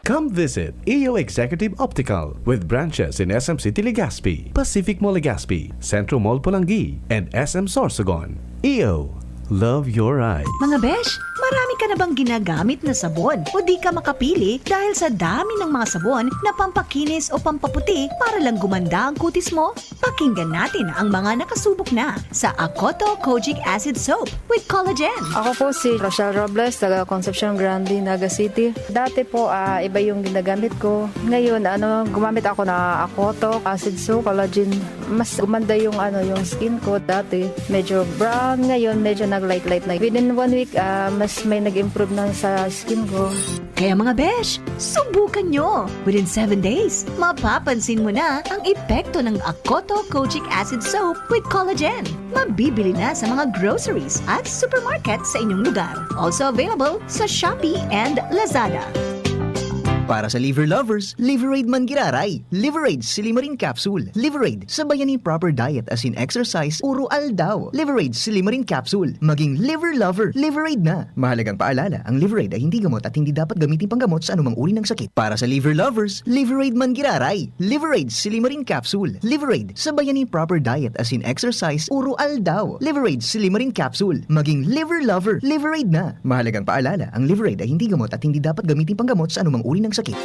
Come visit E O Executive Optical with branches in S M City Legazpi, Pacific Mall Legazpi, Centro Mall Polangui, and S M Sorsogon. E O, love your eyes. Mga besh, marami ka na bang ginagamit na sabon o di ka makapili dahil sa dami ng mga sabon na pampakinis o pampaputi para lang gumanda ang kutis mo? Pakinggan natin ang mga nakasubok na sa Akoto Kojic Acid Soap with Collagen. Ako po si Rochelle Robles, taga Concepcion Grande, Naga City. Dati po, ah, iba yung ginagamit ko. Ngayon, ano, gumamit ako na Akoto, acid soap, collagen. Mas gumanda yung, ano, yung skin ko. Dati, medyo brown. Ngayon, medyo nag-light-light na. Within one week, ah, mas may nag-improve na sa skin ko. Kaya mga besh, subukan nyo! Within seven days, mapapansin mo na ang epekto ng Akoto Kojic Acid Soap with Collagen. Mabibili na sa mga groceries at supermarket sa inyong lugar. Also available sa Shopee and Lazada. Para sa liver lovers, Liverade man giraray. Liverade Silimarin Capsule. Liverade, sabayan ni proper diet as in exercise, uro aldaw. Liverade Silimarin Capsule. Maging liver lover, Liverade na. Mahalagang paalala, ang Liverade ay hindi gamot at hindi dapat gamitin panggamot sa anumang uri ng sakit. Para sa liver lovers, Liverade man giraray. Liverade Silimarin Capsule. Liverade, sabayan ni proper diet as in exercise, uro aldaw. Liverade Silimarin Capsule. Maging liver lover, Liverade na. Mahalagang paalala, ang Liverade ay hindi gamot at hindi dapat gamitin panggamot sa anumang uri ng sakit.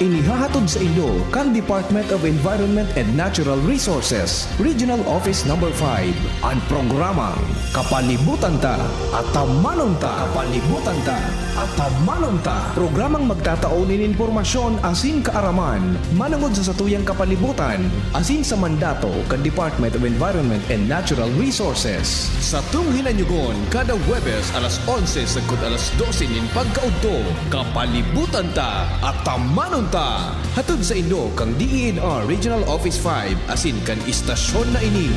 Inihahatod saindo kan Department of Environment and Natural Resources, Regional Office Number five, an programang Kapalibutan Ta, Atamanon Ta. Kapalibutan Ta, Atamanon Ta. Programang magtatao nin impormasyon asin kaaraman manongod sa satuyang kapalibutan asin sa mandato kan Department of Environment and Natural Resources. Satong hinanyugon kada Huwebes alas onse sagkod alas dose nin pagkaudto. Kapalibutan Ta, Atamanon Ta. Hatod saindo kan D E N R Regional Office five asin kan istasyon na ini.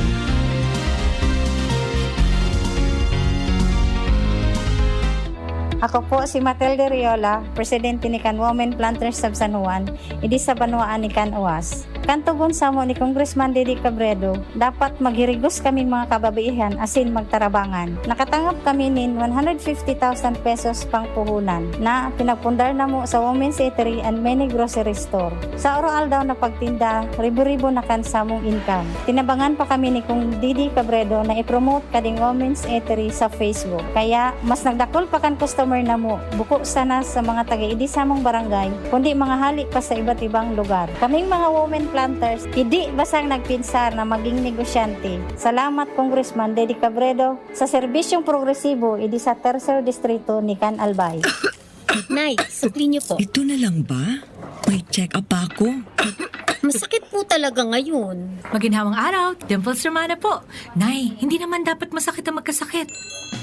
Ako po si Matilde Riola, presidente ni kan Women Planters of San Juan, idi sa banwaan ni kan Uas. Kan togon samo ni Congressman Didi Cabredo, dapat maghirigos kaming mga kababaihan asin magtarabangan. Nakatangop kami nin one hundred fifty thousand pesos pangpuhunan na pinagpundar namo sa Women's Eatery and many grocery store. Sa oro-aldaw na pagtinda, ribo-ribo na kan samong income. Tinabangan pa kami ni Kong Didi Cabredo na i-promote kading Women's Eatery sa Facebook. Kaya, mas nagdakul pa kan customer namo, buko sana sa mga taga-idi samong barangay, kundi mga hali pa sa iba't ibang lugar. Kaming mga women planters, idi basang nagpinsar na maging negosyante. Salamat, Congressman Dede Cabredo, sa serbisyong progresibo idi sa Tercer Distrito ni Can Albay. Nay, sukli niyo po. Ito na lang ba? May check-up pa ako. Masakit po talaga ngayon. Maginhawang araw, Dimples Romana po. Nay, hindi naman dapat masakit ang magkasakit.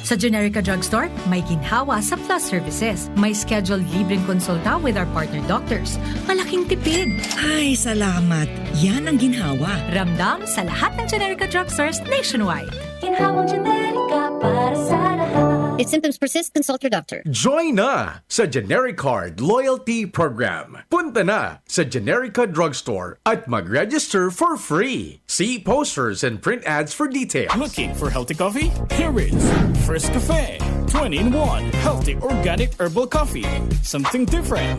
Sa Generica Drugstore, may ginhawa sa Plus Services. May scheduled libreng konsulta with our partner doctors. Malaking tipid. Ay, salamat. Yan ang ginhawa. Ramdam sa lahat ng Generica Drugstores nationwide. Ginhawang Generica para sa lahat. If symptoms persist, consult your doctor. Join na sa Generic Card Loyalty Program. Punta na sa Generica Drugstore at mag-register for free. See posters and print ads for details. Looking for healthy coffee? Here is First Cafe, twenty-in-one healthy organic herbal coffee. Something different.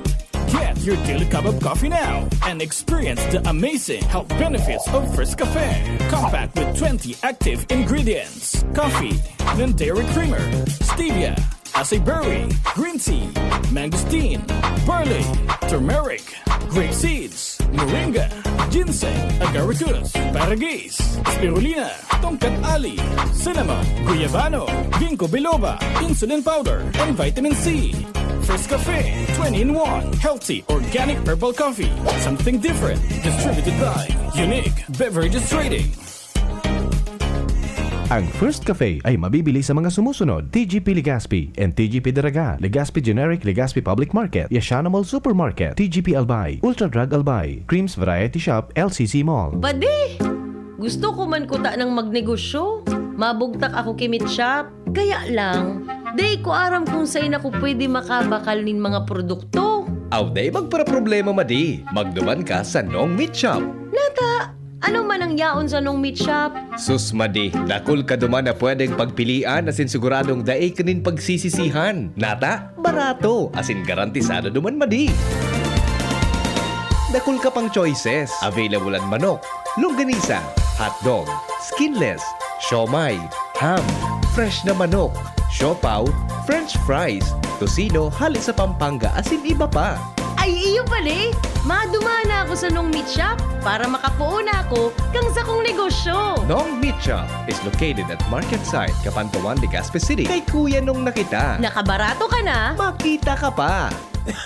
Get your daily cup of coffee now and experience the amazing health benefits of First Cafe. Compact with twenty active ingredients: coffee, non-dairy creamer, stevia, acai berry, green tea, mangosteen, barley, turmeric, grape seeds, moringa, ginseng, agaricus, asparagus, spirulina, tongkat ali, cinnamon, guyabano, ginkgo biloba, insulin powder, and vitamin C. First Cafe, twenty-in-one healthy organic herbal coffee. Something different. Distributed by Unique Beverages Trading. Ang First Cafe ay mabibili sa mga sumusunod: T G P Legazpi and T G P Daraga, Legazpi Generic, Legazpi Public Market, Yashana Mall Supermarket, T G P Albay, Ultra Drug Albay, Creams Variety Shop, L C C Mall. Padi! Gusto ko man kuta ng magnegosyo. Mabugtak ako ki Meat Shop. Kaya lang, dai ko aram kung sain ako pwede makabakal nin mga produkto. Aw, dai magparaproblema, madi. Magduman ka sa Nong Meat Shop. Nata, ano man ang yaon sa Nong Meat Shop? Sus, madi, dakul ka duman na pwedeng pagpilian asin siguradong dai ka nin pagsisisihan. Nata, barato, asin garantisado duman, madi. Dakul ka pang choices. Available an manok, longganisa, hotdog, skinless, siomai, ham, fresh na manok, siopaw, french fries, tocino hale sa Pampanga, asin iba pa. Ay, iyo pali! Madumana ako sa Nong Meat Shop para makapoon ako kan sakong negosyo. Nong Meat Shop is located at Market Site, Kapantawan, Legazpi City. Kay Kuya Nong na kita. Nakabarato ka na. Makita ka pa.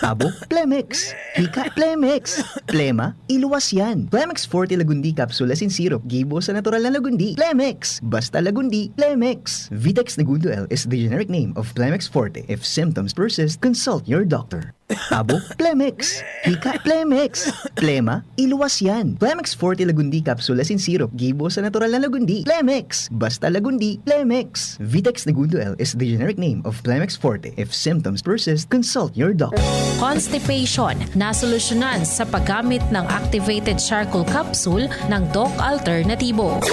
Abo, Plemex. Hika, Plemex. Plema, iluwas yan. Plemex Forte Lagundi Capsule asin Syrup, gibo sa natural na lagundi. Plemex. Basta lagundi, Plemex. Vitex Negundo L is the generic name of Plemex Forte. If symptoms persist, consult your doctor. Abo, Plemex. Hika, Plemex. Plema, iluwas yan. Plemex Forte Lagundi Capsule asin Syrup, gibo sa natural na lagundi. Plemex. Basta lagundi, Plemex. Vitex Negundo L is the generic name of Plemex Forte. If symptoms persist, consult your doctor. Constipation, nasolusyonan sa paggamit ng activated charcoal capsule ng Doc Alternatibo.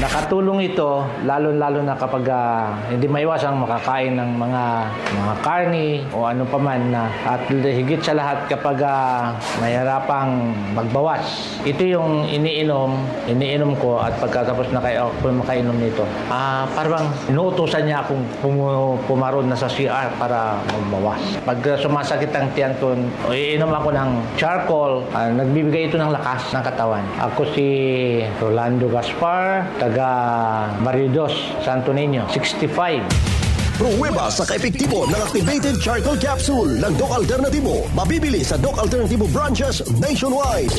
Nakatulong ito, lalo-lalo na kapag, ah, hindi maiwasang makakain ng mga, mga karne o ano pa man na, at Higit sa lahat, kapag, ah, mahirapang magbawas, ito yung iniinom, iniinom ko, at pagkatapos na kayo, ako makainom nito, ah, parang inuutusan niya akong pumu-, pumaron na sa C R para magbawas. Pag, ah, sumasakit ang tiyan ko, iinom ako ng charcoal, ah, nagbibigay ito ng lakas ng katawan. Ako si Rolando Gaspar, taga Barrio Dos, Santo Niño, sixty-five. Pruweba sa kaepektibo ng activated charcoal capsule ng Doc Alternativo. Mabibili sa Doc Alternativo branches nationwide.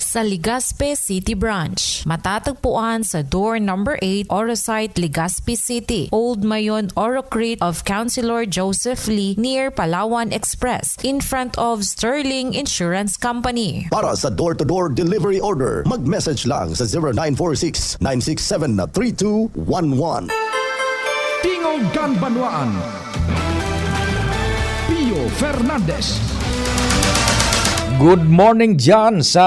Sa Legazpi City Branch. Matatagpuan sa door number eight, Orosite, Legazpi City, Old Mayon, Orocrit of Councilor Joseph Lee, near Palawan Express, in front of Sterling Insurance Company. Para sa door-to-door delivery order, mag-message lang sa zero nine four six, nine six seven, three two one one. Tingog kan Banwaan. Pio Fernandez. Good morning dyan sa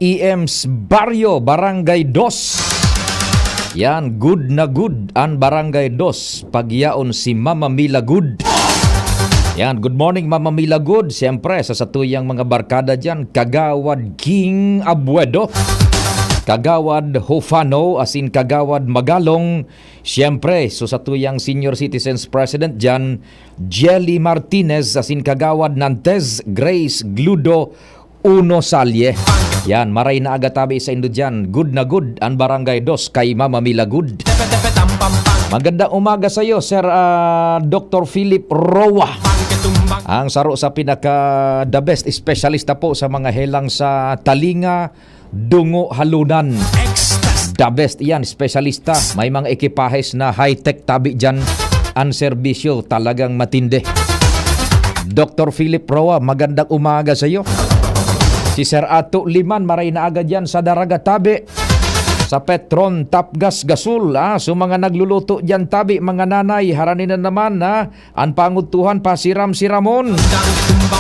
E M's Barrio, Barangay Dos. Yan, good na good an Barangay Dos. Pagyaon si Mama Mila Good. Yan, good morning Mama Mila Good. Siyempre, sa satuyang mga barkada dyan, Kagawad King Abuedo, Kagawad Hofano, asin Kagawad Magalong. Siyempre, so satuyang Senior Citizens President dyan, Jelly Martinez, asin Kagawad Nantes, Grace Gludo, Uno Salye. Yan, maray na aga tabi sa indo dyan. Good na good an Barangay Dos kay Mama Mila Good. Magandang umaga sa iyo, Sir ah, Doctor Philip Roa. Ang saro sa pinaka the best espesyalista po sa mga helang sa talinga, dungo, halunan. The best iyan, espesyalista. May mga ekipahes na high-tech tabi dyan. Ang serbisyo talagang matindi. Doctor Philip Roa, magandang umaga sa iyo. Si Sir Ato Liman, maray na aga dyan sa Daraga Tabi. Sa Petron, Tapgas, Gasol. Ah, so mga nagluluto dyan tabi, mga nanay, harani na naman, ha? An pangudtuhan, pasiram-siramon.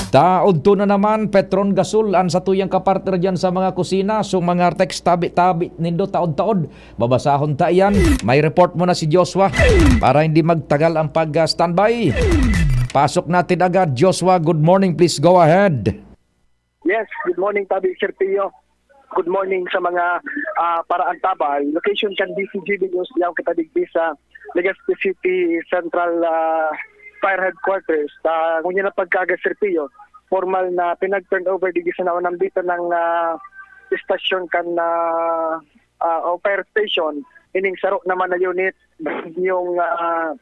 Taod to na naman, Petron, Gasol, an satuyang kapartner dyan sa mga kusina. So mga text tabi-tabi nindo, taod-taod. Babasahon ta iyan. May report mo na si Joshua para hindi magtagal ang pag-standby. Pasok natin agad, Joshua. Good morning, please go ahead. Yes, good morning, Tabi Sir Pio. Good morning sa mga ah, paraantabay. Location kan D C G B News, yaw kita digdi sa Legazpi City Central ah, Fire Headquarters. Ah, ngunyan na pagkaaga, Sir Pio, formal na pinag-turnover digdi sa naunang bita ng ah, istasyon kan ah, ah, o fire station. Ining saro naman na unit, yung ah,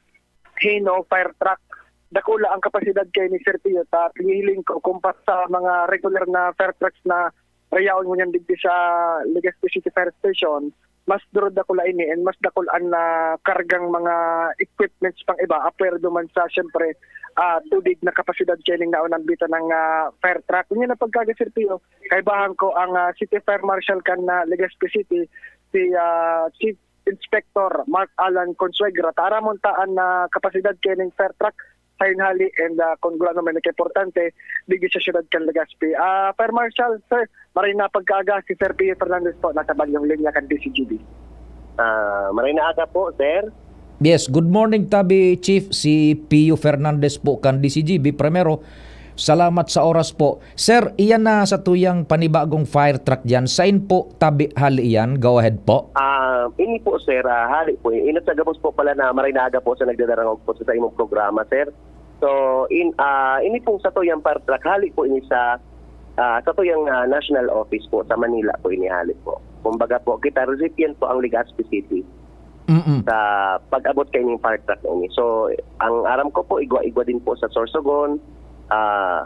Hino fire truck. Dakula ang kapasidad kay ni Sir Pio, ta hiling ko kumpara sa mga regular na fire trucks na rayaon ngunyan digdi sa Legazpi City Fire Station, mas durod dakula ini and mas dakul an na kargang mga equipments pang iba, apwera duman sa, siyempre, ah, tudig na kapasidad kay ning naunang bita ng ah, fire truck. Ngunyan na pagkaaga, Sir Pio, kaibahan ko ang ah, City Fire Marshal kan ah, Legazpi City, si ah, Chief Inspector Mark Alan Consuegra. Taaramon ta an ah, kapasidad kay ning fire truck sa hinhali and ah, kung gulano may nagkaimportante digdi sa siyudad kan Legazpi. Ah, Fire Marshal, sir, maray na pagkaaga, si Sir Pio Fernandez po, nasa balyong linya kan D C G B. Ah, maray na aga po, sir. Yes, good morning tabi Chief, si Pio Fernandez po kan D C G B. Primero, salamat sa oras po. Sir, iyan na satuyang panibagong fire truck diyan. Sain po tabi hali iyan? Go ahead po. Ah, ini po, sir, ah, hali po. Inot sa gabos po pala na maray na aga po sa nagdadarangog po sa, sa imong programa, sir. So, in ah, ini pong satuyang fire truck, hali po ini sa ah, satuyang ah, national office po sa Manila po ini hali po. Kumbaga po, kita recipient po ang Legazpi City Mm. sa pag-abot kay ning fire truck na ini. So, ang aram ko po, igwa-igwa din po sa Sorsogon, ah,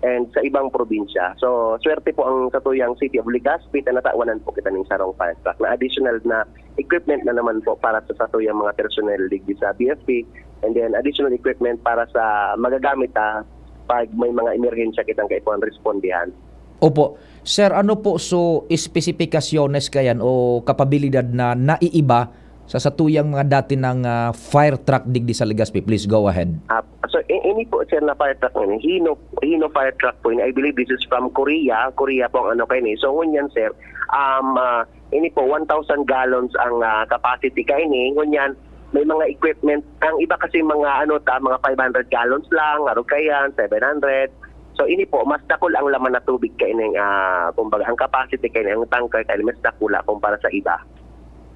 and sa ibang probinsya. So, swerte po ang satuyang City of Legazpi na natawanan po kita ning sarong fire truck na additional na equipment na naman po para sa satuyang mga personnel digdi sa B F P, and then additional equipment para sa magagamit, ah, pag may mga emerhensya kitang kaipuhan respondihan. Opo. Sir, ano po so espesipikasyones kayan o kapabilidad na naiiba sa satuyang mga dati ng ah, fire truck digdi sa Legazpi? Please go ahead. Ah, so, i- ini po, sir, na fire truck ini, Hino, Hino fire truck po ini. I believe this is from Korea. Korea po ang ano kayo ni. So, ngunyan, sir, um, ah, ini po, one thousand gallons ang ah, capacity kayo ni. Ngunyan, may mga equipment. Ang iba kasi mga ano ta, mga five hundred gallons lang, arog kaiyan, seven hundred. So ini po, mas dakul ang laman na tubig kaining, ah, kumbaga ang capacity kaining tanker kaining mas dakula kumpara sa iba.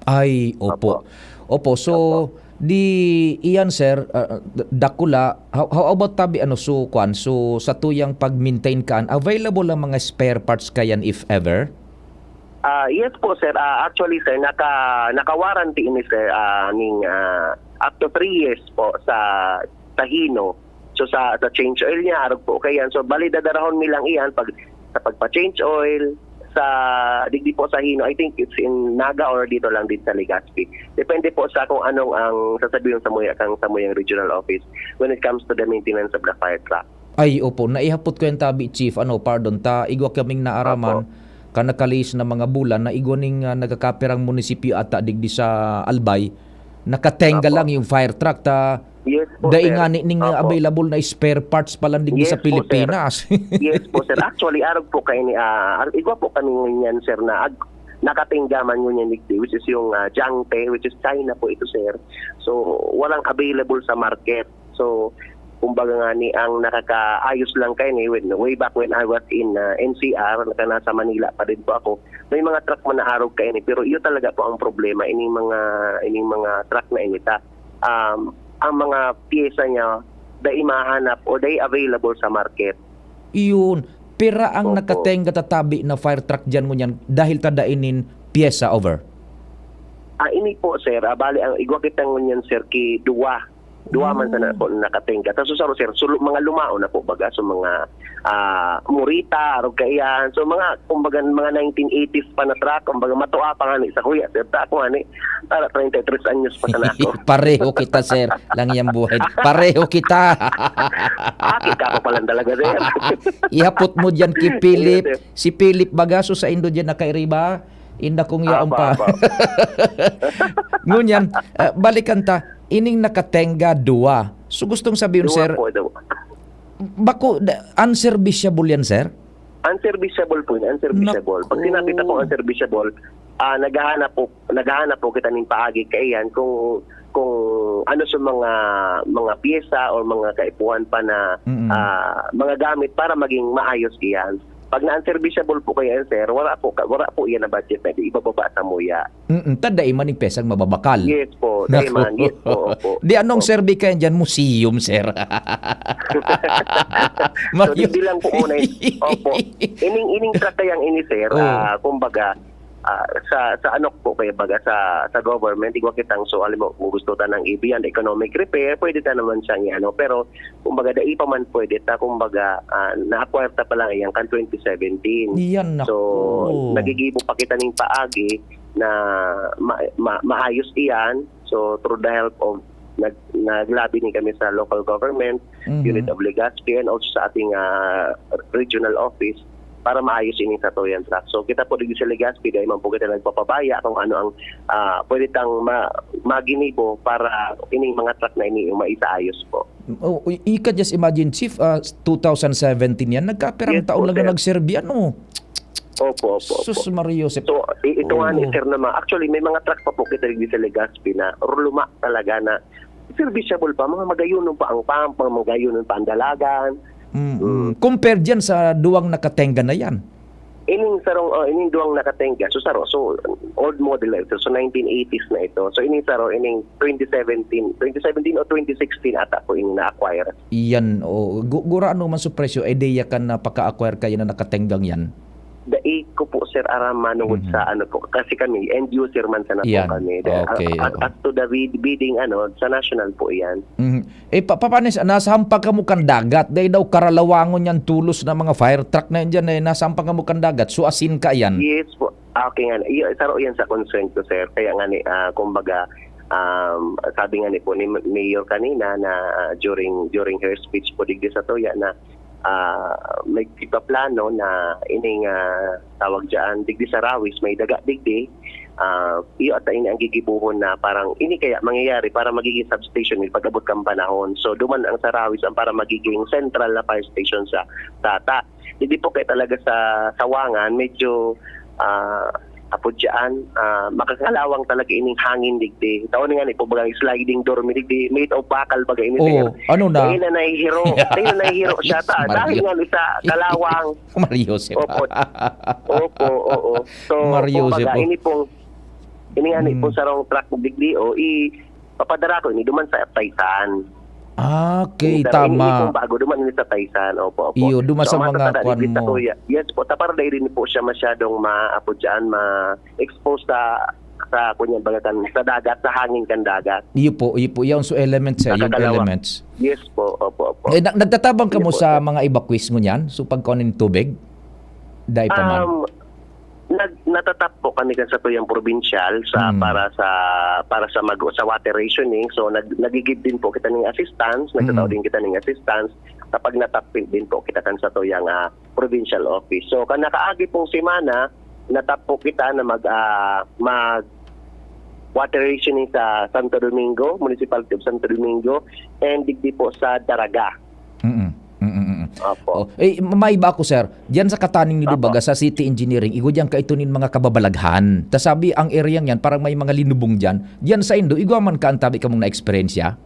Ay, opo. Opo. Opo, so, Opo. di iyan, sir, ah, d-, dakula. How, how about tabi, ano, so, kwan, so, sa tuyang pag-maintain kan, available ang mga spare parts kayan if ever? Ah, yes po, sir. Ah, actually, sir, naka, naka-warranty ini, sir, ah, ning, ah, up to three years po sa, sa Hino. So, sa, sa change oil niya, arog po kaiyan. So, bali, dadarahon mi lang iyan pag, sa pagpa-change oil, sa, digdi po sa Hino, I think it's in Naga or dito lang din sa Legazpi. Depende po sa kung anong ang sasabihin sa muya, kang sa muyang regional office when it comes to the maintenance of the fire truck. Ay, opo. Naihapot ko yan tabi, Chief. Ano, pardon, ta, igwa kaming naaraman, Opo. kan nakalihis na mga bulan, na igwa ning, ah, nagkakapirang munisipyo ata digdi sa Albay, nakatenga Opo. lang yung fire truck, ta, Yes po, dai sir. nga ni, ning Opo. available na spare parts pa lang digdi Yes sa po, sir. Pilipinas. Yes po, sir. Actually, arog po kaini, ah, ar-, igwa po kami ngunyan, sir, na ag-, nakatenga man ngunyan digdi, which is yung, ah, Jiangtei, which is China po ito, sir. So, walang available sa market. So, kumbaga nga ni ang nakakaayos lang kaini, when, way back when I was in, ah, N C R, naka-, nasa Manila pa din po ako, may mga truck man na arog kaini, pero iyo talaga po ang problema, ining mga, ining mga truck na ini ta. Um, ang mga pyesa niya, dai mahanap o dai available sa market. Iyon. Pira ang Opo. nakatenga tatabi na fire truck diyan ngunyan dahil ta dai nin pyesa over? Ah, ini po, sir. Ah, bali, ang igwa kita ngunyan, sir, ki duwa. Duwa man sana Oh. po nakatenga. Tapos, saro, sir, sulo, mga lumao na po, baga. So, mga, ah, Morita, arog kaiyan. So, mga, kumbaga, mga nineteen eighties pa na truck. Kumbaga, matua pa nga ni sa kuya, sir. Ta, ako nga ni, para treinta y tres anyos pa sana ako. Pareho kita, sir. Lang yang buhay. Pareho kita. Ah, kita ko pa lang talaga, sir. Ihapot mo diyan kay Philip. Yes, sir. Si Philip baga, so sa indo diyan nakairiba, inda kong yaon Apa, pa. apa. Ngunyan, ah, balikan ta, ining nakatenga, duwa. So, gustong sabihin, Duwa sir, po, duwa. bako, da-, unserviceable yan, sir? Unserviceable po yun, unserviceable. Pag Naku. sinabi na pong unserviceable, ah, naghahanap po, naghahanap po kita ning paagi kaiyan kung, kung ano sa mga, mga pyesa o mga kaipuhan pa na, Mm. ah, mga gamit para maging maayos iyan. Pag na-unserviceable po kaiyan, sir, wala po ka, wala po iyan na budget na ibababa sa muya. Mm, ta dai man ning pyesang mababakal. Yes po, dai Naku. man. Yes po, opo. Di anong Opo. serbi kayan diyan? Museum, sir. So, Mayo- digdi lang po muna yun. Opo. Ining, ining truck kayang ini, sir, Oh. ah, kumbaga, ah, sa, sa ano po, kaya baga, sa, sa government, igwa kitang, so, alam mo, kung gusto ta ng i-, beyond economic repair, pwede ta naman siyang i-ano. Pero, kumbaga, dai pa man pwede ta, kumbaga, ah, na-acquire ta pa lang yan kan twenty seventeen. Iyan, So, naku. nagigibo pa kita ning paagi na ma-, ma-, maayos iyan. So, through the help of, nag-, naglabi din kami sa local government, Mhm. unit of Legazpi, and also sa ating, ah, regional office para maayos ining satuyan truck. So, kita po dito sa Legazpi, dahil man po kita nagpapabaya kung ano ang, ah, pwede tang ma-, maginibo para ining mga truck na ini maisaayos po. Oh, you can just imagine, Chief, ah, two thousand seventeen yan, nagkapirang Yes taon po, lang na sir. nagserbi, ano? Opo, opo, opo. Sus, Maria Joseph. So, i-, ito nga ni Oo. sir naman. Actually, may mga truck pa po kita dito sa Legazpi na luma talaga na serviceable pa. Mga magayunon pa ang pump, mga magayunon pa ang dalagan. Mm-mm. Mm. Compare dyan sa duwang nakatenga na yan. Ining sarong, oh, ining duwang nakatenga. So, saro, so, old model na ito. So, nineteen eighties na ito. So, ining saro, ining twenty seventeen, twenty seventeen o twenty sixteen ata po ining na-acquire. Iyan, o, gu-, gurano man sa presyo, ideya kan na paka-acquire kayo na nakatenggang yan? Dai ko po, sir, aram manungod Mhm. sa ano po. Kasi kami, end user man sana po Yan. kami. The, Okay, a-, a-, oo. as to the bid-, bidding, ano, sa national po yan. Mhm. Eh, pa-, pa-, paano sa, nasampag kamo kan dagat? Dai daw karalawangon yan, tulos na mga fire truck na yan dyan, eh, nasampag kamo kan dagat. So, asin ka yan? Yes po. Ah, okay nga. Iyo, saro yan sa concern ko, sir. Kaya nga ni, ah, kumbaga, um, sabi nga ni po ni Mayor kanina na, ah, during, during her speech po digdi sa Toya na, ah, may ipaplano na ining, ah, tawag dyan, digdi sa Rawis, may daga digdi. Ah, iyo ata ini ang gigibuhon na parang ini kaya mangyayari para magiging substation ni pag-abot kang panahon. So, duman ang sa Rawis ang para magiging central na fire station sa Tata. Hindi po kaya talaga sa Sawangan, medyo, ah, Apo dyan, ah, makakalawang talaga ining hangin digdi. Tao na nga ni po bagang sliding door mi digdi, made of bakal baga ini, sir. Oo, ano na? Dahil na nahihiro. Dahil na nahihiro siya ta. Mario. Dahil nga ni sa kalawang. Mario, sir. Opo. Opo, oo. So, Mario, kumbaga, sir, po. Ini pong, ini nga ni Hmm. pong sarong truck digdi, o, i-, papadara ko ini duman sa Taysan. Ah, okay, Pero ini, tama. ini pong bago, duman ini sa Taysan. Opo, opo. Iyo, duman So, sa ang mga matatanda kwan digdi sa mo. Kuya, yes po, tapar dai rin po siya masyadong ma-, apo dyan, ma-, expose sa, sa kunyan baga kan, sa dagat, sa hangin kan dagat. Iyo po, iyo po. Yan so elements, eh, yung Nakakalawang. elements. Yes po, opo, opo. Eh, na-, nagtatabang ka Iyo mo po, sa sir. mga evacuees mo niyan? So, pagkuha ng tubig? Dai pa man? Um, nag-, natatap po kami kan sa tuyang probinsyal sa, Hmm. para sa, para sa mag-, sa water rationing. So, nag-, nagigib din po kita ng assistance, nagtatao Hmm. din kita ng assistance kapag natap din po kita kan sa tuyang, ah, provincial office. So, kan nakaagi pong semana, natap po kita na mag, ah, mag water rationing sa Santo Domingo, Municipality of Santo Domingo, and digdi po sa Daraga. Mm, mm, mm, mm. Opo. Oh, eh, ma-, maiba ako, sir. Diyan sa Kataning ni Opo. Dubaga, sa City Engineering, igwa diyan ka ito nin mga kababalaghan. Ta sabi, ang area niyan, parang may mga linubong diyan. Diyan sa Indo, igwa man ka ang tabi kamong na-eksperyensya?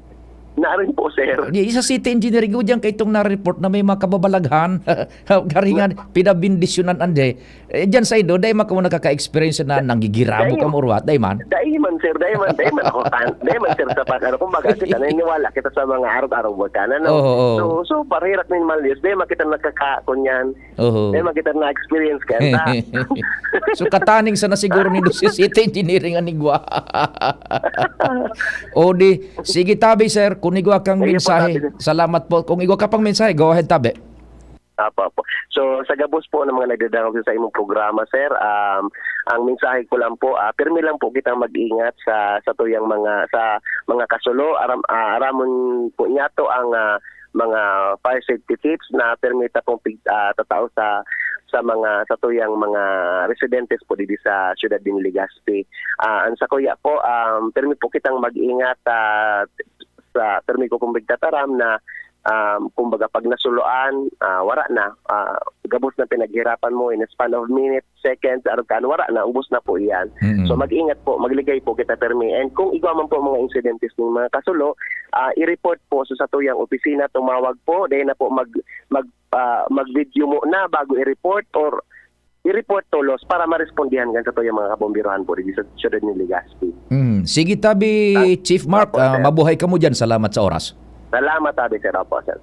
Naarin po, sir. Di, sa City Engineering, igwa diyan ka itong na-report na may mga kababalaghan. Karingan, pinabindisyonan ande. Eh, diyan sa Indo, dai man kamo nakaka-experience na nanggigirabo Dai. kamo or what? Dai man? Dai man, sir. Dai man, dai man ako kan-, dai man, sir, sa pag-, ano, kumbaga, kita naniniwala kita sa mga arog-arog baga kan, ano. Oo, oo. So, so, parhirak nin malyos, dai man kita nakaka-, kunyan. Oo. Dai man kita na-experience kan, ta. So, kataning sana siguro nindo si City Engineering an igwa. O di, sige, tabi, sir, kung igwa kang Sige po, mensahe. tabi, sir. Salamat po. Kung igwa ka pang mensahe, go ahead, tabi. Apo, apo. So, sa gabos po ng mga nagdadangog sa imong programa, sir, um, ang mensahe ko lang po, ah, pirmi lang po kitang mag-ingat sa, sa tuyang mga, sa mga kasulo. Aram-, ah, aramon po niyato ang, ah, mga fire safety tips na pirmi ta pong pig-, ah, tatao sa, sa mga, sa tuyang mga residentes po didi sa siyudad din Legazpi. Ah, ang sakuya po, um, pirmi po kitang mag-ingat, ah, sa pirmi ko pong pigtataram na, um, kumbaga, pag nasuloan, ah, wara na, ah, gabos na pinaghirapan mo in a span of minutes, seconds, arog kan, wara na, ubos na po iyan. Mm. So, mag-ingat po, magligay po kita pirmi. And kung igwa man po mga insidentes ng mga kasulo, ah, i-report po sa satuyang opisina, tumawag po, dahil na po mag-, mag-, ah, mag-video mo na bago i-report or i-report tolos para marespondihan kan satuyang mga kabomberohan po dito sa siyudad ni Legazpi. Mm. Sige, tabi, Ah, Chief Mark, opo, ah, sir. mabuhay kamo diyan. Salamat sa oras. Salamat, tabi, sir. Opo, sir.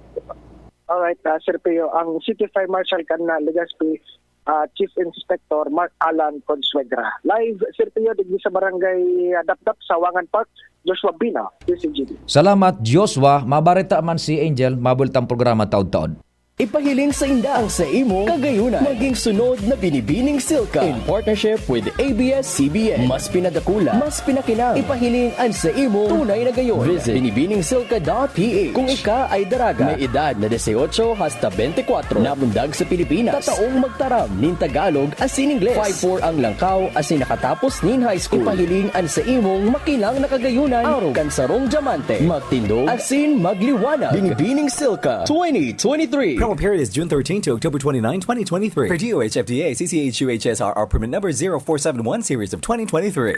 Alright, ah, Sir Pio, ang City Fire Marshal kan, ah, Legazpi, ah, Chief Inspector Mark Alan Consuegra. Live, Sir Pio, digdi sa Barangay, ah, Dapdap, Sawangan Park, Joshua Bina, D C G D. Salamat, Joshua. Mabareta man si Angel, mabulit ang programa taod-taod. Ipahiling sa inda ang sa imong kagayunan. Maging sunod na Binibining Silka in partnership with A B S C B N. Mas pinadakula, mas pinakinang. Ipahiling ang sa imong tunay na gayon. Visit binibining silka dot P H. Kung ika ay daraga, may edad na dieciocho hasta bente kwatro, namundag sa Pilipinas, tataong magtaram nin Tagalog asin Ingles. Five four ang langkaw asin nakatapos nin high school. Ipahiling an sa imong makinang na kagayunan, arog kan sarong dyamante. Magtindog asin magliwanag. Binibining Silka twenty twenty-three. Promo period is June thirteen to October twenty-nine, twenty twenty-three. Per D O H F D A, C C H U H S R R permit number zero four seven one series of twenty twenty-three.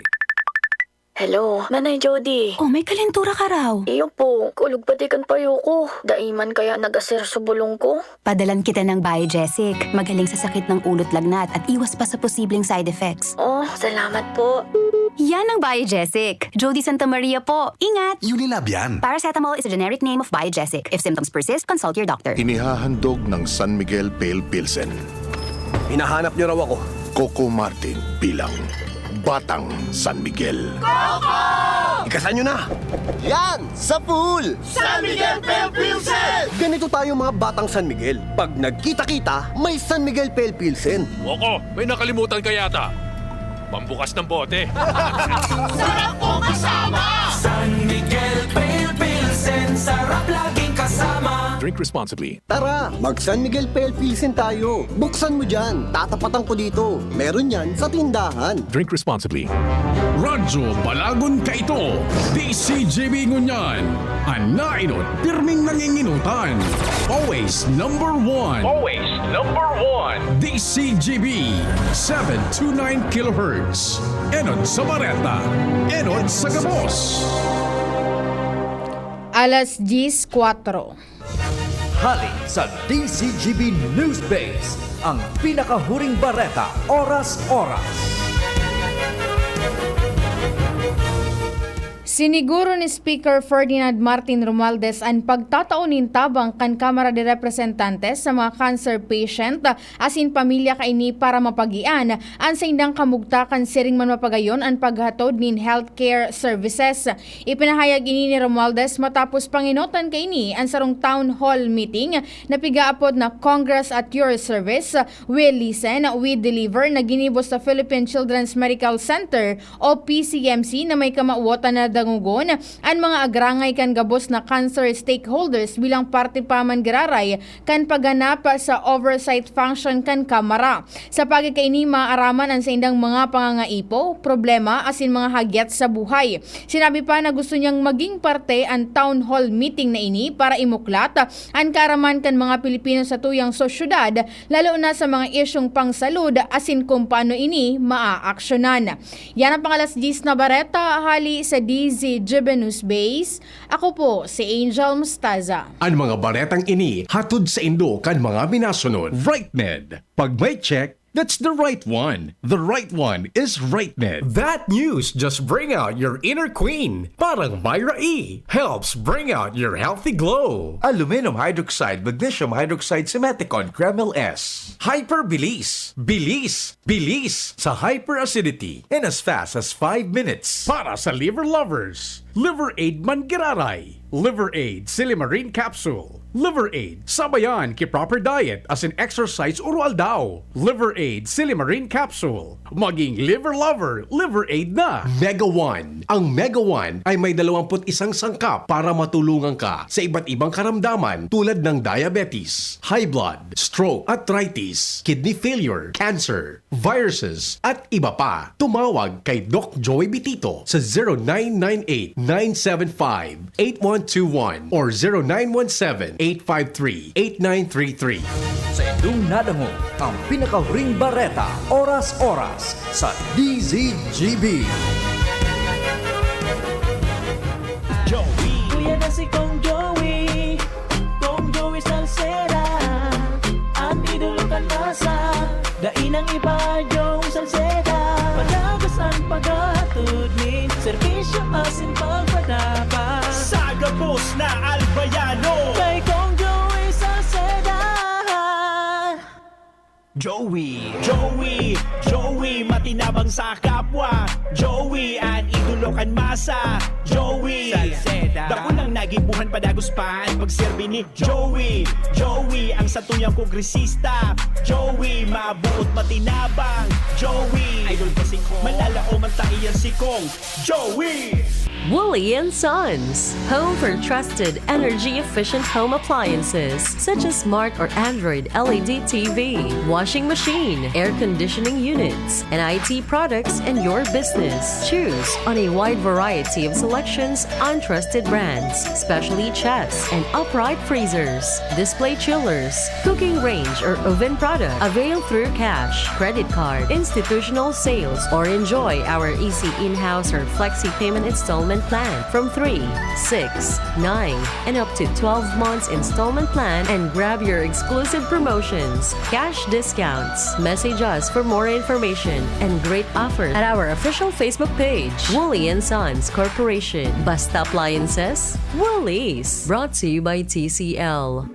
Hello, Manay Jody. Oh, may kalentura ka raw. Iyo po, kulog pati kan payo ko. Dai man kaya nag-asir sa bulong ko? Padalan kita ng Biogesic. Magaling sa sakit ng ulo't lagnat at iwas pa sa posibleng side effects. Oh, salamat po. Yan ang Biogesic. Jody Santa Maria po. Ingat! Unilab yan. Paracetamol is a generic name of Biogesic. If symptoms persist, consult your doctor. Inihahandog ng San Miguel Pale Pilsen. Hinahanap niyo raw ako. Coco Martin bilang Batang San Miguel. Ikasan nyo na! Yan! Sa pool! San Miguel Pale Pilsen! Ganito tayo, mga Batang San Miguel. Pag nagkita-kita, may San Miguel Pale Pilsen. Coco, may nakalimutan ka yata. Pambukas ng bote. Sarap ko kasama! San Miguel Pale Pilsen, sarap laging kasama. Drink responsibly. Tara, mag San Miguel Pale Pilsen tayo. Buksan mo dyan. Tatapatan ko dito. Meron yan sa tindahan. Drink responsibly. Radyo Balagon kaito, D C G B ngunyan. An naenot, pirming nanginginutan. Always number one. Always number one. D C G B, seven two nine kilohertz. Enot sa Bareta. Enot sa Gabos. Alas diyes kwatro. Hali sa D C G B News Base, ang pinakahuring bareta, oras-oras. Siniguro ni Speaker Ferdinand Martin Romualdez an pagtatao nin tabang kan Kamara de Representantes sa mga cancer patient asin pamilya kaini para mapagian an saindang kamugtakan siring man mapagayon an paghatod nin healthcare services. Ipinahayag ini ni Romualdez matapos pangenotan kaini an sarong town hall meeting na pigaapod na Congress at Your Service, We Listen, We Deliver na ginibo sa Philippine Children's Medical Center o P C M C na may kamawotan na dangogon an mga agrangay kan gabos na cancer stakeholders bilang parte pa man giraray kan pagganap sa oversight function kan Kamara. Sa pagkakaini, maaraman an saindang mga pangangaipo, problema asin mga hagyat sa buhay. Sinabi pa na gusto niyang maging parte an town hall meeting na ini para imuklat an kaaraman kan mga Pilipino sa tuyang sosyedad, lalo na sa mga isyung pangsalud asin kung paano ini maaaksyonan. Yan ang pang-alas diyes na bareta hali sa D Z G B News Base. Ako po si Angel Mostaza. An mga baretang ini hatod saindo kan mga minasunod. Right Med. Pag may check, that's the right one. The right one is Right Med. That news just bring out your inner queen. Parang Myra E helps bring out your healthy glow. Aluminum hydroxide, magnesium hydroxide, Simeticone, Kremil S. Hyperbilis. Bilis. Bilis sa hyperacidity in as fast as five minutes. Para sa liver lovers, Liver Aid man giraray. Liver Aid Silimarin Capsule. Liver Aid, sabayan ki proper diet asin exercise oro-aldaw. Liver Aid Silimarin Capsule. Maging liver lover, Liver Aid na. Mega One. Ang Mega One ay may dalawampu't isang sangkap para matulungan ka sa iba't ibang karamdaman tulad ng diabetes, high blood, stroke, arthritis, kidney failure, cancer, viruses, at iba pa. Tumawag kay Doc Joey Bitito sa zero nine nine eight, nine seven five, eight one two one or zero nine one seven, eight five three, eight nine three three. Sa indong nadangog, ang pinakahuring bareta, oras-oras, sa D Z G B. Joey. Kuya na si Kong Joey. Kong Joey Salceda, an idolo kan masa. Dai nang iba, Joey Salceda. Padagos an paghatod nin serbisyo asin pagpatabang. Sa gabos na Albayano. Kay Kong Joey Salceda. Joey. Joey, Joey, matinabang sa kapwa. Joey, an idolo kan masa. Joey, Salceda. Dakulang nagibohan, padagos pa an pagserbi ni Joey. Joey, ang satuyang kongresista. Joey, mabuot, matinabang. Joey, idol ko si Kong. Malalaoman ta iyan si Kong. Joey! Wooly and Sons, home for trusted energy-efficient home appliances such as smart or Android L E D T V, washing machine, air conditioning units, and I T products in your business. Choose on a wide variety of selections on trusted brands, specially chests and upright freezers, display chillers, cooking range or oven product. Avail through cash, credit card, institutional sales, or enjoy our easy in-house or flexi payment installment plan from three, six, nine, and up to twelve months installment plan and grab your exclusive promotions, cash discounts. Message us for more information and great offers at our official Facebook page, Wooly and Sons Corporation. Basta Appliances, Woolies. Brought to you by T C L.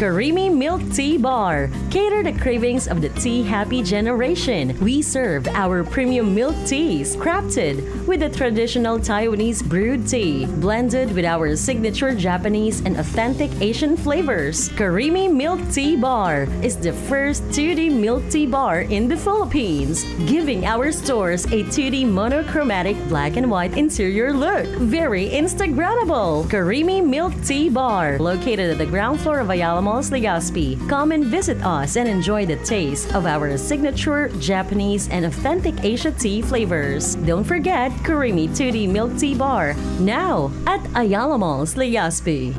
Karimi Milk Tea Bar. Cater the cravings of the tea happy generation. We serve our premium milk teas, crafted with the traditional Taiwanese brewed tea, blended with our signature Japanese and authentic Asian flavors. Karimi Milk Tea Bar is the first two D milk tea bar in the Philippines, giving our stores a two D monochromatic black and white interior look. Very Instagrammable! Karimi Milk Tea Bar, located at the ground floor of Ayala Malls, Legazpi. Come and visit us and enjoy the taste of our signature Japanese and authentic Asia tea flavors. Don't forget Karimi two D Milk Tea Bar, now at Ayala Malls, Legazpi.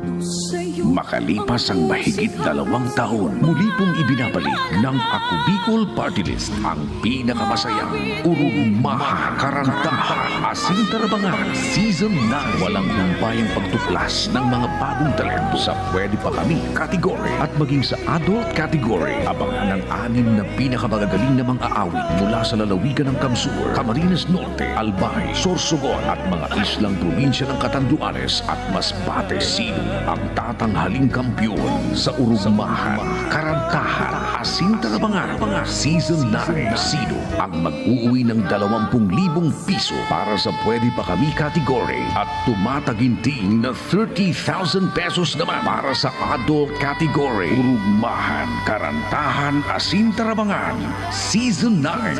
Makalipas ang mahigit dalawang taon, muli pong ibinabalik ng Ako Bicol Party List ang pinakamasayang Urugmahan, Karantahan, Asin Tarabangan Season nine. Walang humpayang pagtuklas ng mga bagong talento sa Pwede Pa Kami category at maging sa adult category. Abangan ang anim na pinakamagagaling na mga aawit mula sa lalawigan ng Kamsur, Camarines Norte, Albay, Sorsogon at mga islang probinsya ng Catanduanes at Masbate. Sino ang tatanghaling kampiyon sa Urugmahan, Karantahan, Asin Tarabangan Season nine? Sino ang mag-uuwi ng dalawampung libong piso para sa Pwede Pa Kami category at tumataginting na thirty thousand pesos naman para sa adult category? Urugmahan, Karantahan, Asin Tarabangan Season nine.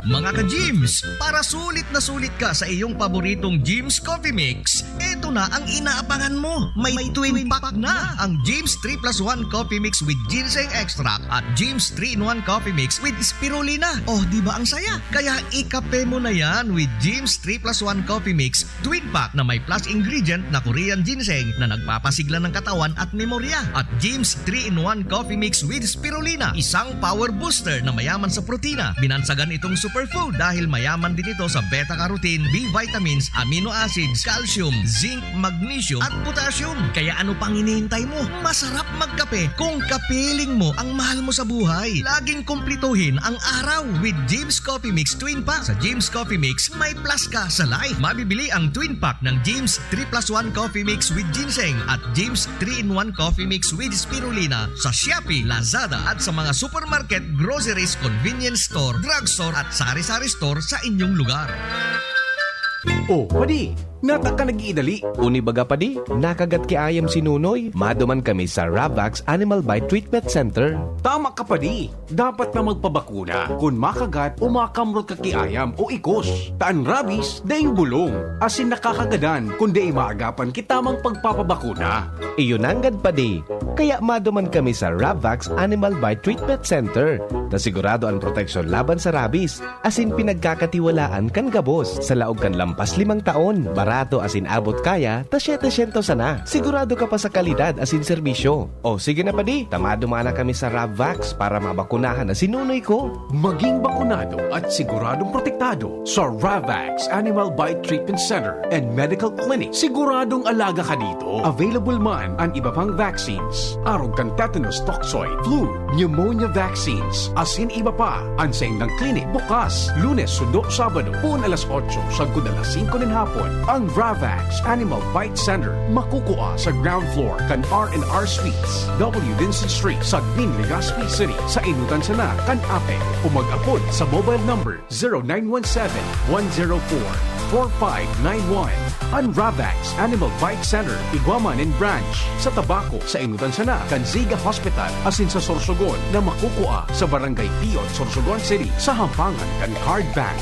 Mga ka-Gyms, para sulit na sulit ka sa iyong paboritong Gyms Coffee Mix, eto na ang inaabangan mo. May twin pack na ang Gyms three plus one Coffee Mix with Ginseng Extract at Gyms three-in-one Coffee Mix with Spirulina. Oh, di ba ang saya? Kaya ikape mo na yan with Gyms three plus one Coffee Mix Twin Pack na may plus ingredient na Korean Ginseng na nagpapasigla ng katawan at memorya. At Gyms three-in-one Coffee Mix with Spirulina, isang power booster na mayaman sa protina. Binansagan itong superfood dahil mayaman din ito sa beta-carotene, B vitamins, amino acids, calcium, zinc, magnesium, at potassium. Kaya ano pang hinihintay mo? Masarap magkape kung kapiling mo ang mahal mo sa buhay. Laging kumplituhin ang araw with Gyms Coffee Mix Twin Pack. Sa Gyms Coffee Mix, may plus ka sa life. Mabibili ang Twin Pack ng Gyms three plus one Coffee Mix with Ginseng at Gyms three-in-one Coffee Mix with Spirulina sa Shopee, Lazada at sa mga supermarket, groceries, convenience store, drugstore at sari-sari store sa inyong lugar. Oh, padi, nata ka nag-iidali. Uni baga, padi, nakagat ki ayam si Nunoy. Maduman kami sa Ravax Animal Bite Treatment Center. Tama ka, padi. Dapat na magpabakuna kun makagat o makamrot ka ki ayam o ikos. Ta an rabies, daing bulong, asin nakakagadan kun dai maagapan ki tamang pagpapabakuna. Iyo nanggad, padi. Kaya maduman kami sa Ravax Animal Bite Treatment Center, ta sigurado an proteksyon laban sa rabies, asin pinagkakatiwalaan kan gabos. Sa laog kan lampas limang taon, barato asin abot kaya ta setecientos sana. Sigurado ka pa sa kalidad asin serbisyo. O sige na, padi, ta maduman na kami sa Ravax para mabakunahan na si Nunoy ko. Maging bakunado at siguradong protektado sa Ravax Animal Bite Treatment Center and Medical Clinic. Siguradong alaga ka dito. Available man an iba pang vaccines, arog kan tetanus toxoid, flu, pneumonia vaccines, asin iba pa. An saindang clinic bukas Lunes sundo Sabado, poon alas otso sagkod alas singko nin hapon. An Ravax Animal Bite Center makukua sa ground floor kan R and R Suites, W Vincent Street, Sagmin, Legazpi City, sa enotan sana kan APEC, o mag-apod sa mobile number zero nine one seven, one zero four, four five nine one. An Ravax Animal Bite Center igwa man nin branch sa Tabaco, sa enotan sana kan Ziga Hospital, asin sa Sorsogon na makukua sa Barangay Pion, Sorsogon City, sa hampangan kan Card Bank.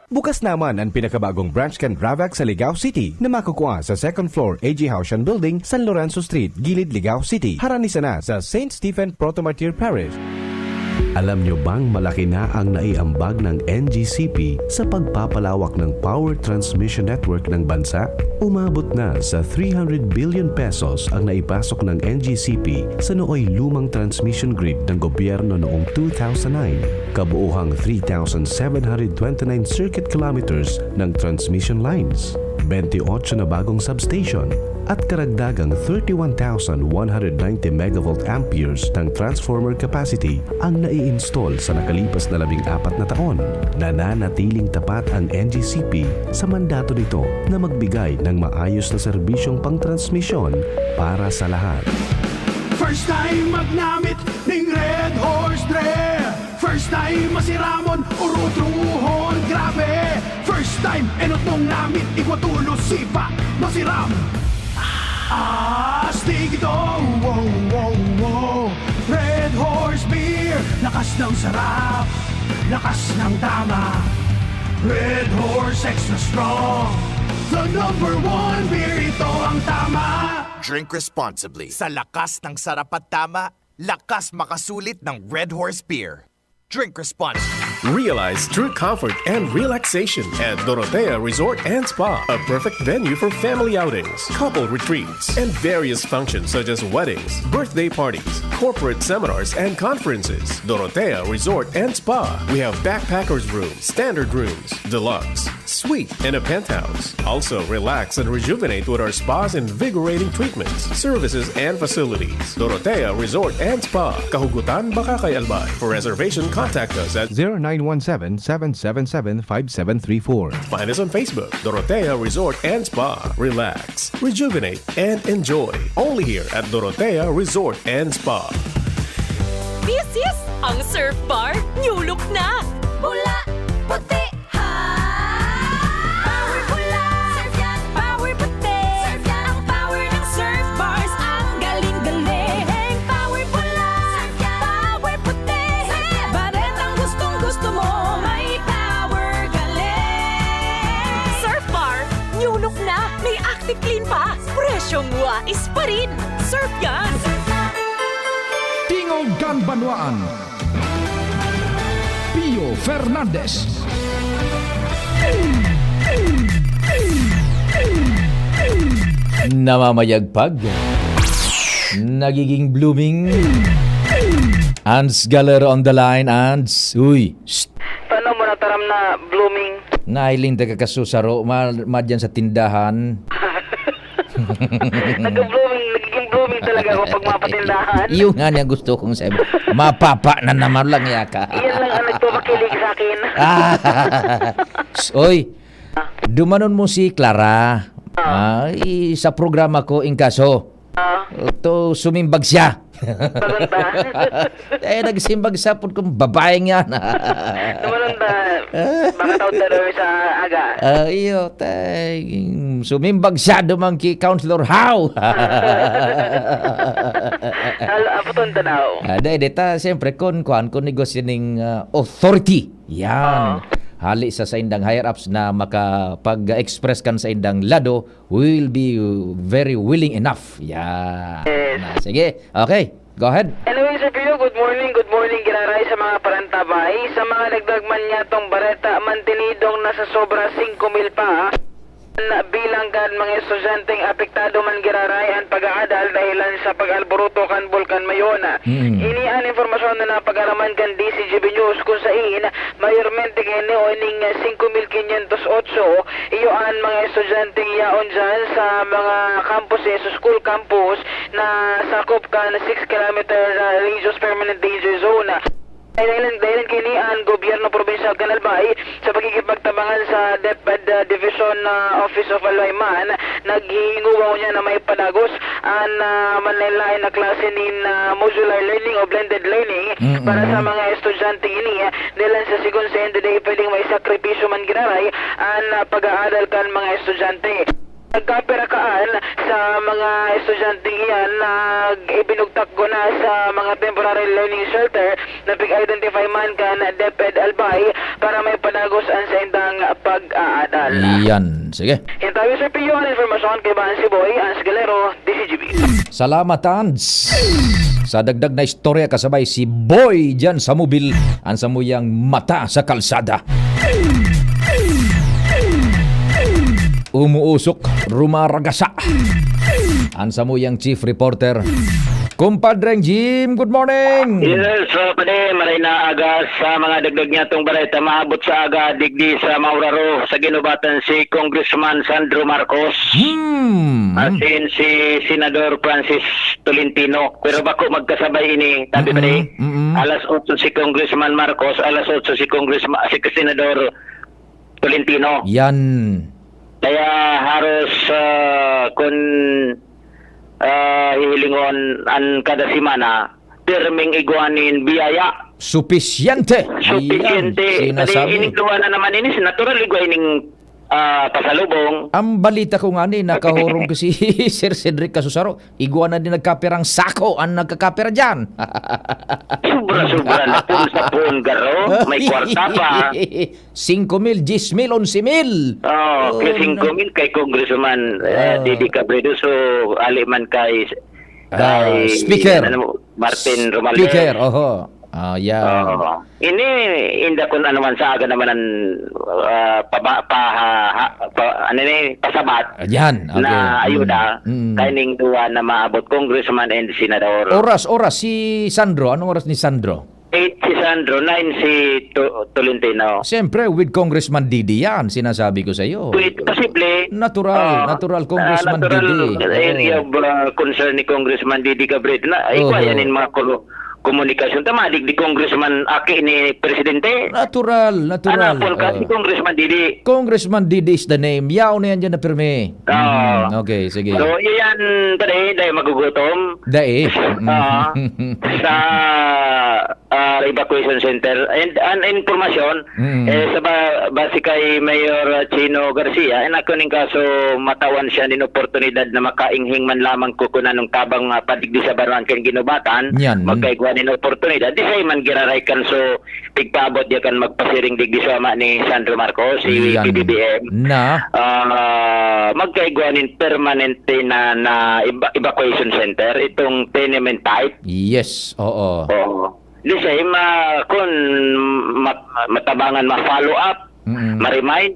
Bukas naman an pinakabagong branch kan Ravax sa Ligao City na makukua sa second floor A G Haushan Building, San Lorenzo Street, Gilid, Ligao City, harani sana sa Saint Stephen Proto-Martyr Parish. Alam nyo bang malaki na ang naiambag ng N G C P sa pagpapalawak ng power transmission network ng bansa? Umabot na sa three hundred billion pesos ang naipasok ng N G C P sa nooy lumang transmission grid ng gobyerno noong two thousand nine. Kabuuhang three thousand seven hundred twenty-nine circuit kilometers ng transmission lines. twenty-eight na bagong substation at karagdagang thirty-one thousand one hundred ninety megavolt amperes ng transformer capacity ang nai-install sa nakalipas na labing apat na taon. Nananatiling tapat ang N G C P sa mandato nito na magbigay ng maayos na serbisyong pangtransmisyon para sa lahat. First time magnamit ning Red Horse Dre. First time masiramon, urutrohon, grabe. First time, enot mong namit, igwa tulos, sipa, masiram. Astig ito, wow, wow, wow. Red Horse Beer, lakas ng sarap, lakas ng tama. Red Horse Extra Strong, the number one beer, ito ang tama. Drink responsibly. Sa lakas ng sarap at tama, lakas makasulit ng Red Horse Beer. Drink responsibly. Realize true comfort and relaxation at Dorotea Resort and Spa, a perfect venue for family outings, couple retreats, and various functions such as weddings, birthday parties, corporate seminars, and conferences. Dorotea Resort and Spa. We have backpackers room, standard rooms, deluxe, suite, and a penthouse. Also, relax and rejuvenate with our spa's invigorating treatments, services, and facilities. Dorotea Resort and Spa, Kahugutan, Bacacay, Albay. For reservation, contact us at zero nine one seven, seven seven seven, five seven three four. Find us on Facebook, Dorotea Resort and Spa. Relax, rejuvenate, and enjoy. Only here at Dorotea Resort and Spa. This is ang Surf Bar New Look na! Pula, puti, ha! Power pula! Surf yan! Power puti! Surf yan! Ang power ng Surf Bars, ang galing-galing! Power pula! Surf yan! Power puti! Surf yan! Baretang gustong-gusto mo, may power galing! Surf Bar New Look na! May Active Clean pa! Presyong wais pa rin! Surf yan! Tingog kan Banwaan, Pio Fernandez. Namamayagpag. Nagiging blooming. Ands Galero on the line, Ands. Uy, shh. Paano mo nataram na blooming? Nahiling ta ka kasusaro, ma, ma dyan sa tindahan. Nag-blooming, nagiging blooming talaga ako pag mapatindahan. Yung nga niya gusto kong sabi. Mapapa na naman lang yaka. Iyan lang ang nagpapakilig sa akin. Ah, oy, dumanon mo si Clara. Ay, sa programa ko, in kaso. To, sumimbag siya. Maganda. Eh, nagsimbag siya po kung babaeng yan. Maganda. Makataod na daw sa aga. Ah, iyo, tay, sumimbag siya dumang ki Councilor How. Halo, aputon ta daw. Ah, dai, dai ta, siyempre, kun, kuan, kun negosyo ning ah, authority. Yan. Hali sa saindang higher-ups na makapag-express kan saindang lado, we will be very willing enough. Yan. Yes. Ah, sige. Okay. Go ahead. Hello, Sir Pio. Good morning, good morning, Giraray, sa mga parantabay. Sa mga nagdagman niya tong bareta, mantinidong nasa sobra singko mil pa. Na bilang kan mga estudyanteng apektado man giraray an pag-aadal dahilan sa pag-alboroto kan Bulkan Mayon. Mm. Ini an impormasyon na napag-araman kan D C G B News, kung sain mayormente kaini o ining singko mil quinientos otso, iyo an mga estudyanteng yaon dyan sa mga campus, sa school campus na sakop kan six kilometer radius permanent danger zone. Dahilan, dahilan kini an gobyerno probinsyal kan Albay sa pakikipagtabangan sa DepEd, ah, Division, ah, Office of Albay man, naghihinguwa niya na may padagos an, ah, manlain-lain na klase nin, ah, modular learning o blended learning para sa mga estudyante ini, ah, dahilan sa sigon sa inyo, dai pwedeng maisakripisyo man giraray an, ah, pag-aaral kan mga estudyante. Nagkapirakaan sa mga estudyanteng iyan na ibinugtak ko na sa mga temporary learning shelter na pig-identify man kan DepEd Albay para may padagos an saindang pag-aadal. Yan. Sige. Hintayo, Sir Pio, an informasyon kay Bahan si Boy, Ans Galero, D C G B. Salamat, Ans. Sa dagdag na istorya kasabay si Boy dyan sa mobil, ang samuyang mata sa kalsada. Umuusok, rumaragasa. Ang samuyang chief reporter, Kumpadreng Jim, good morning. Yes, so, pwede, maray na aga sa mga dagdag niya tong bareta. Maabot sa aga, digdi sa Mauraro, sa ginubatan si Congressman Sandro Marcos. Hmm. Asin si Senador Francis Tolentino. Pero bako magkasabay ini, tabi, pwede. Mm-mm, mm-mm. Alas otso si Congressman Marcos, alas otso si Congressman, si Senador Tolentino. Yan. Kaya haros, ah, kun, ah, hihilingon an kada semana, pirming igwa nin biyaya. Supisyente. Supisyente. Yan, sinasabi. Kani ining duwa na naman ini, natural igwa ining, ah, pasalubong. Ang balita ko ngani, nakahurong ko si Sir Cedric Casusaro. Igwa na din nagkapirang sako ang nagkakapira diyan. Sobra-sobra na pun sa pun, garo. May kwarta pa. Singko mil, diyes mil, onse mil. Oh, kay Oh, singko mil kay Congressman, eh, Ah. Didi Cabredo. So, ali man kay, Ah, kay, Speaker. ano mo, Martin Romualdez. Speaker, oho. Ah, yan. Oo. Ini, inda kun ano man sa aga naman ang, ah, paba-, paha-, ha-, pa-, ano ni, pasabat Ah, yan. Okay. na ayuda, Mm. Mm. kaining duwa na maabot, congressman and senador. Oras, oras si Sandro. Anong oras ni Sandro? Eight si Sandro, nine si To-, Tolentino. Siyempre, with Congressman Didi yan, sinasabi ko sa'yo. Pwede, posible. Natural, Ah, natural, ah, Congressman natural Didi. area Oo. of, ah, concern ni Congressman Didi Cabredo na, ay, Oho. kaya nin mga kolo-, komunikasyon. Tama, di, di congressman aki ni presidente. Natural, natural. Ano, Paul, kasi Oh. congressman, dili. Congressman Didi is the name. Yaon na yan dyan na pirmi. Oo. Mm, okay, sige. So, iyan, pare, dahil magugutom. Dai. Oo. Sa, ah, evacuation center. And an impormasyon, Mm. eh, sa ba-, base kay Mayor Chino Garcia, eh, nakuning kaso matawan siya nin oportunidad na makainghing man lamang kukunan ng tabang, ah, padigdi sa Baruan kan Ginubatan, Yan. magkaigwa nin oportunidad. Di sa man giraray kan so, pigpaabot diya kan magpasiring digdi sa ama ni Sandro Marcos, si Yan. P B B M. Na? Ah, magkaigwa nin permanente na, na eva-, evacuation center, itong tenement type. Yes, oo. Oo. Di sa ima, kun ma-, matabangan ma-follow up, Mm-mm. ma-remind,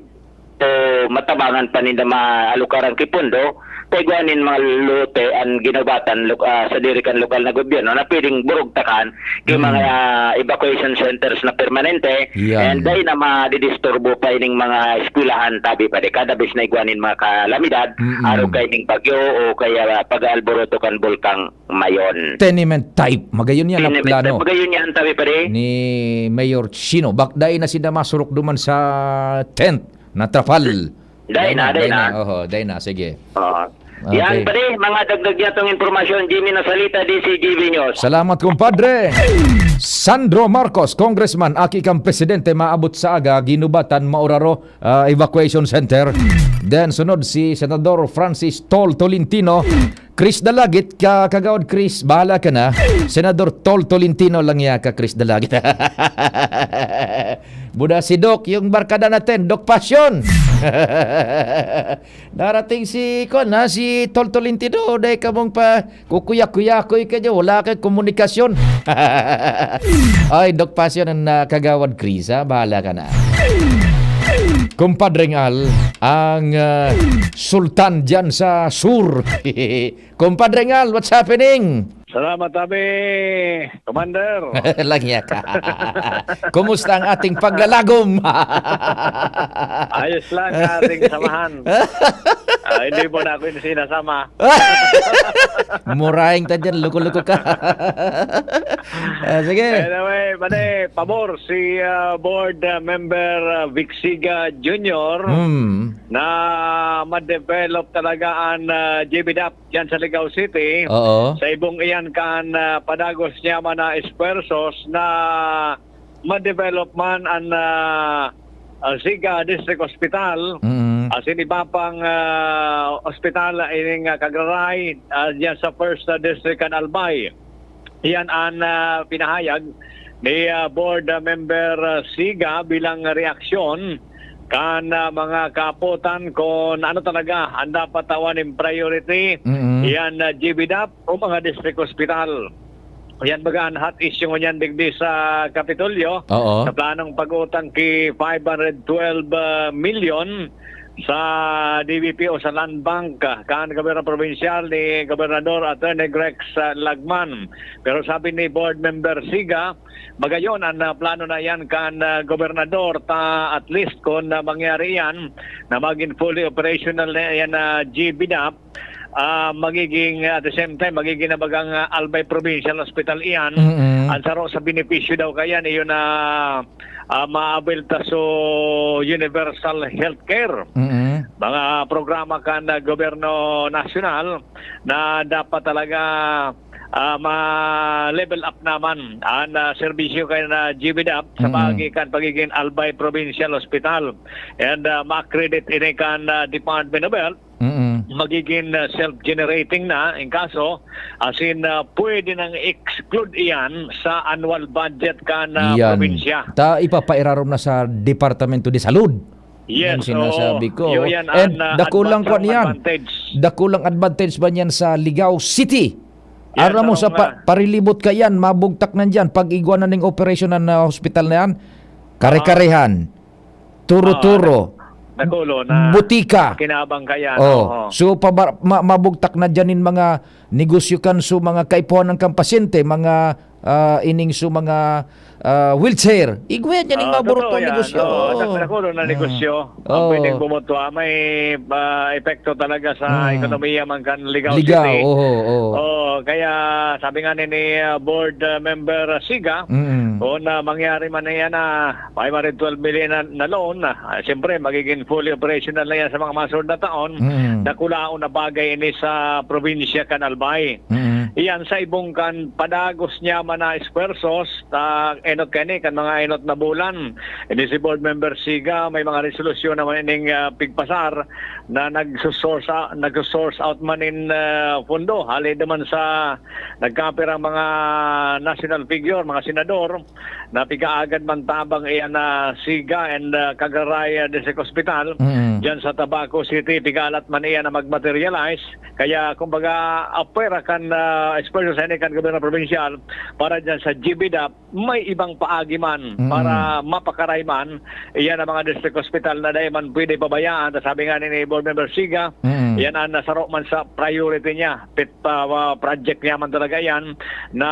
o matabangan pa ninda maalukaran ki pondo, kay igwa nin mga lote an Ginubatan, lok-, ah, sa diri kan lokal na gobyerno na pwedeng burugtakan ki Mm. mga, ah, evacuation centers na permanente, Yan. and dai na madidisturbo pa ining mga eskwelahan, tabi pa di, kada bes na igwa nin mga kalamidad, Mm-mm. araw kay ning bagyo o kaya pag-aalboroto kan bulkang Mayon. Tenement type. Magayon yan ang Tenement plano type. Magayon yan, tabi pa di. Ni Mayor Chino. Bak-, dai na sila masurok duman sa tent na trapal. Dai Dai na, na, dai dai na. na. Oho, dai na. Sige. Oo. Okay. Yan, pare, mga dagdag niya tong impormasyon, Jimmy Nasalita, D C G B News. Salamat, kumpadre. Sandro Marcos, Congressman, aki kan presidente, maabot sa aga, Ginubatan, Mauraro, ah, Evacuation Center. Then, sunod si Senador Francis Tol Tolentino. Chris Dalagit, ka-, Kagawad Chris, bahala ka na. Senador Tol Tolentino lang ya ka, Chris Dalagit. Buda si Doc, yung barkada natin, Doc Passion. Darating si, kwan, ha, si Tol Tolentino, dai kamong pa kukuya-kuyakoy ka dyan, wala kang komunikasyon. Ay, Doc Passion ang, ah, Kagawad Chris, ha? Bahala ka na. Kumpadreng Al, ang, ah, sultan dyan sa sur. Kumpadreng Al, what's happening? Salamat, tabi, Commander. Lang ya ka. Kumusta ang ating paglalagom? Ayos lang ang ating samahan. Ah, hindi mo na ako yung sinasama. Muraing ta dyan, loko-loko ka. Ah, sige. Anyway, pare, pabor si, ah, board, ah, member, ah, Vic Siga Junior Hmm. na ma-develop talaga ang, ah, J B dap diyan sa Ligao City. Oo. Sa ibong iyan kan, ah, padagos niya man na esfuerzos na ma-develop man ang, ah, ah, Siga District Hospital. Mm. Asin iba pang, ah, ospital ining, ah, Kagraray, ah, diyan sa First, ah, District kan Albay. Iyan ang, ah, pinahayag ni, ah, board, ah, member, ah, Siga bilang reaksyon kan, ah, mga kaapotan kung ano talaga ang dapat tawan nin priority. Mm. Iyan, ah, G B dap o mga district hospital. Yan baga ang hot issue ngunyan digdi sa Kapitolyo, Oo. sa planong pag-utang ki five hundred twelve, ah, million sa D B P o sa Land Bank, ah, kan gobyerno probinsyal ni Gobernador Attorney Grex, ah, Lagman. Pero sabi ni Board Member Siga, magayon an, ah, plano na iyan kan, ah, gobernador, ta at least kun, ah, mangyari iyan na magin fully operational na iyan na G B dap, ah, magiging, at the same time, magiging na bagang, ah, Albay Provincial Hospital iyan. Mm-mm. Ang saro sa benepisyo daw kayan, iyon na, ah, maabel ta so universal healthcare. Mm-mm. Mga programa kan, ah, gobyerno nasyonal na dapat talaga, ah, ma-level up naman an, ah, serbisyo kan, ah, G B dap sa Mm-mm. paagi kan pagiging Albay Provincial Hospital. And, ah, ma-accredit ini kan, ah, Department of Health. Mm-mm. Magiging, ah, self-generating na in kaso, as in, ah, pwede nang exclude iyan sa annual budget kan, ah, Yan. probinsya. Ta ipapairarom na sa Departamento de Salud. Yes, Yan sinasabi oo. ko. Yun yan And ang dakulang advan-, kwan yan. advantage. Dakulang advantage ba niyan sa Ligao City? Yan, Aram mo, oo sa pa-, nga. parilibot ka yan, mabugtak na dyan. Pag igwa na ning operasyon na, na hospital na yan, kare-karehan, turo-turo, Ah, dakulo na butika. kinabang ka yan, Oh, oo. so, paba-, ma-, mabugtak na dyan in mga negosyo kan, so, mga kaipuhan ng kampasyente, mga, ah, ining, so, mga, ah, wheelchair. Igwa yan, yan yung Ah, maburot totoo kong yan. negosyo. Oo, Oo. dak-, dakulo na Mm. negosyo. Ang Oo. pwedeng bumutwa, may, ah, epekto talaga sa Mm. ekonomiya man kan Ligao Ligao, City. oo, oo. Oo, kaya sabi nga ni, ni, ah, board, ah, member Siga, Mm. kung, ah, mangyari man na yan na five hundred twelve million na, na loan, ah, siyempre, magiging fully operational na yan sa mga masunod na taon. Mm. Dakulaon na bagay ini sa probinsya kan Albay. Mm. Iyan sa ibong kan padagos niya man na esfuerzos, ta enot kani kan mga enot na bulan. Ini si Board Member Siga, may mga resolusyon naman ining, ah, pigpasar na nagsusource, ah, nagsusource out man in, ah, pondo. Hali naman sa nagkapirang mga national figure, mga senador, na pigaagad man tabang iyan na Siga and, ah, Cagaray, ah, District Hospital, Mm. dyan sa Tabaco City, pigalat man iyan na mag-materialize. Kaya, kumbaga, apwera kan, ah, esfuerzo sa ini kan gobyerno probinsyal para dyan sa G B dap, may ibang paagi man Mm. para mapakaray man. Iyan ang mga district hospital na dai man pwede pabayaan. Ta sabi nga ni Board Member Siga, Mm. iyan ang nasaro man sa priority niya. Pit-, ah, project niya man talaga iyan na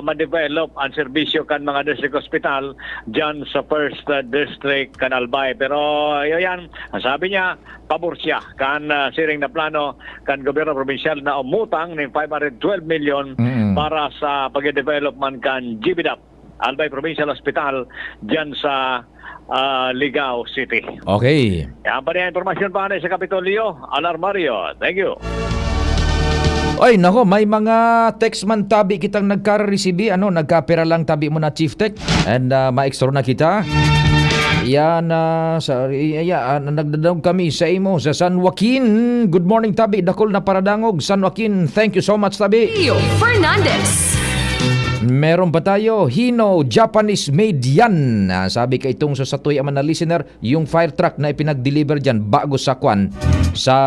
ma-develop ang serbisyo kan mga district hospital dyan sa first, ah, district kan Albay. Pero, iyo yan, ang sabi niya, pabor siya kan, ah, siring na plano kan gobyerno probinsyal na umutang nin five hundred twelve million Mm. para sa pag-develop man kan G B dap, Albay Provincial Hospital, dyan sa, ah, Ligao City. Okay. Yan pa rin ang impormasyon pa sa Kapitolyo, Alarmario. Thank you. Oy, nako, may mga text man tabi kitang nagkaresibi, ano, nagkapira lang tabi mo na, Chief Tech. And, ah, maestro na kita. Yan, ah, sa, i-, iya, ah, nagdadangog kami sa imo sa San Joaquin. Good morning, tabi. Dakul na paradangog, San Joaquin. Thank you so much, tabi. Leo Fernandez. Meron pa tayo, Hino, Japanese made yan. Ah, sabi ka itong sa satoy aman na listener, yung fire truck na ipinag-deliver dyan, bago sa kwan, sa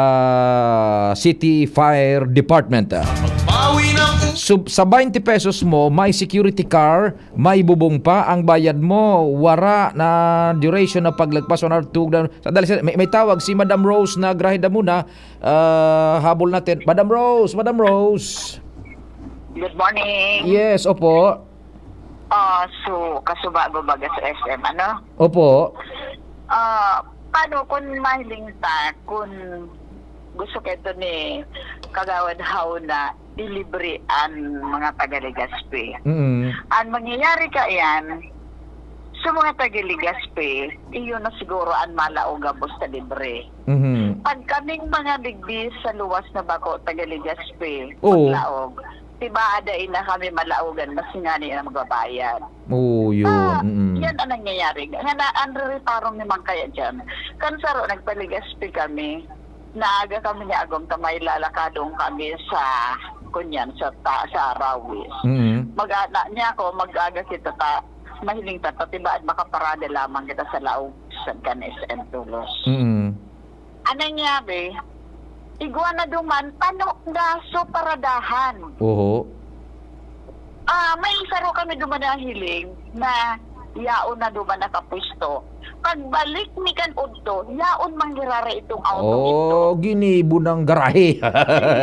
City Fire Department. Ah, sub-, sa twenty pesos mo, may security car, may bubong pa, ang bayad mo, wara na duration na paglagpas, one hour, two, sandali, sir, may, may tawag si Madam Rose na garahe da muna. Ah, habol natin. Madam Rose, Madam Rose. Good morning. Yes, opo. Ah, so, kasubago baga sa S M, ano? Opo. Ah, paano kung mahiling ta, kung gusto ka ito ni Kagawad Hao na ilibre an mga taga Legazpi? Mm. Ang mangyayari ka yan, sa mga taga Legazpi, iyon na siguro ang malaog gabos sa libre. Mhm. Pag kaming mga digdi sa luwas na bako, taga Legazpi, Oo. maglaog, tibaad dai na kami malaogan, mas ngani na magbabayad. Oo, yun. Ah, Mm. yan ang nangyayari. Nga na, ang rereparong naman kaya dyan. Kan saro, nagpa-Legazpi kami. Naaga kami ni agom ta may lalakadong kami sa, kunyan, sa ta-, sa Rawis. Mm. Mag-, na, niya ako, mag-aga kita ta, mahiling ta, ta, tibaad makaparada lamang kita sa laog, sa kan S M Tulos. Mm. Ang nangyari, igwa na duman, pano na so paradahan. Oho. Ah, may saro kami duman na hiling na yaon na duman nakapwesto. Pagbalik mi kan udto, yaon man giraray itong auto nito. Oh, ginibo ng garahe.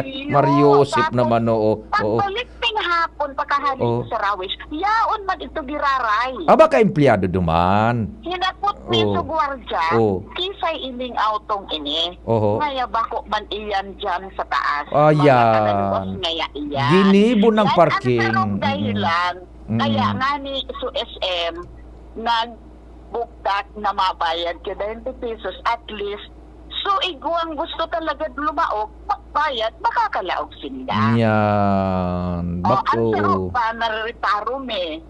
Iyo, Mario Joseph tapos, naman, oo. Oo. Pagbalik mi nga hapon, pakahali Oo. sa Rawis, yaon man ito giraray. Aba, ka-empleyado duman. Hinapot mi Oo. sa gwardiya, Oo. kisay ining autong ini. Oho. Ngaya bako man iyan dyan sa taas. Ayan. Mga kalaluwas ngaya iyan. Ginibo ng Yan ang parking. sarong Mm-mm. dahilan. Mm-mm. Kaya nga ni su S M, nagbugtak na mabayad ka twenty pesos at least. So, igwang gusto talaga lumaog, magbayad, makakalaog sinda. Yan. O, Bak-, ang oo. sarong pa, nareparo mi.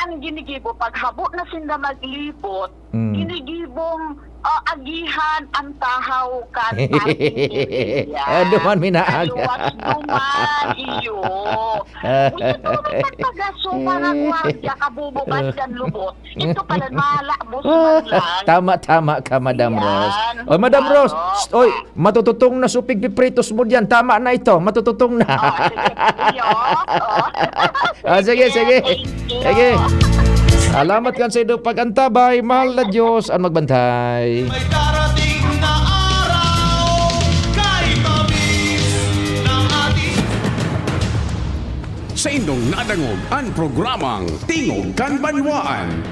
Ang ginigibo, paghabo na sinda maglibot, Mm. ginigibong, ah, agihan ang tahaw kan parking area. Ah, duman minaaga. Kaluwas duman, iyo. Uy, ito naman pagpagaso, mga gwardiya, kabubukas kan lubot. Ito pala, malakbos man lang. Tama, tama ka, Madam Yan. Rose. Oy, Madam Rose, Opo. shh, oy, matututong na su pigpipritos mo diyan. Tama na ito, matututong na. Oh, sige, sige, oh. Oh. Ah, sige, Thank you, sige. thank you. Sige. Salamat kan sa inyong pag-antabay. Mahal na Diyos ang magbantay. May darating na araw, kay tamis ng ating Sa indong nadangog an programang Tingog kan Banwaan.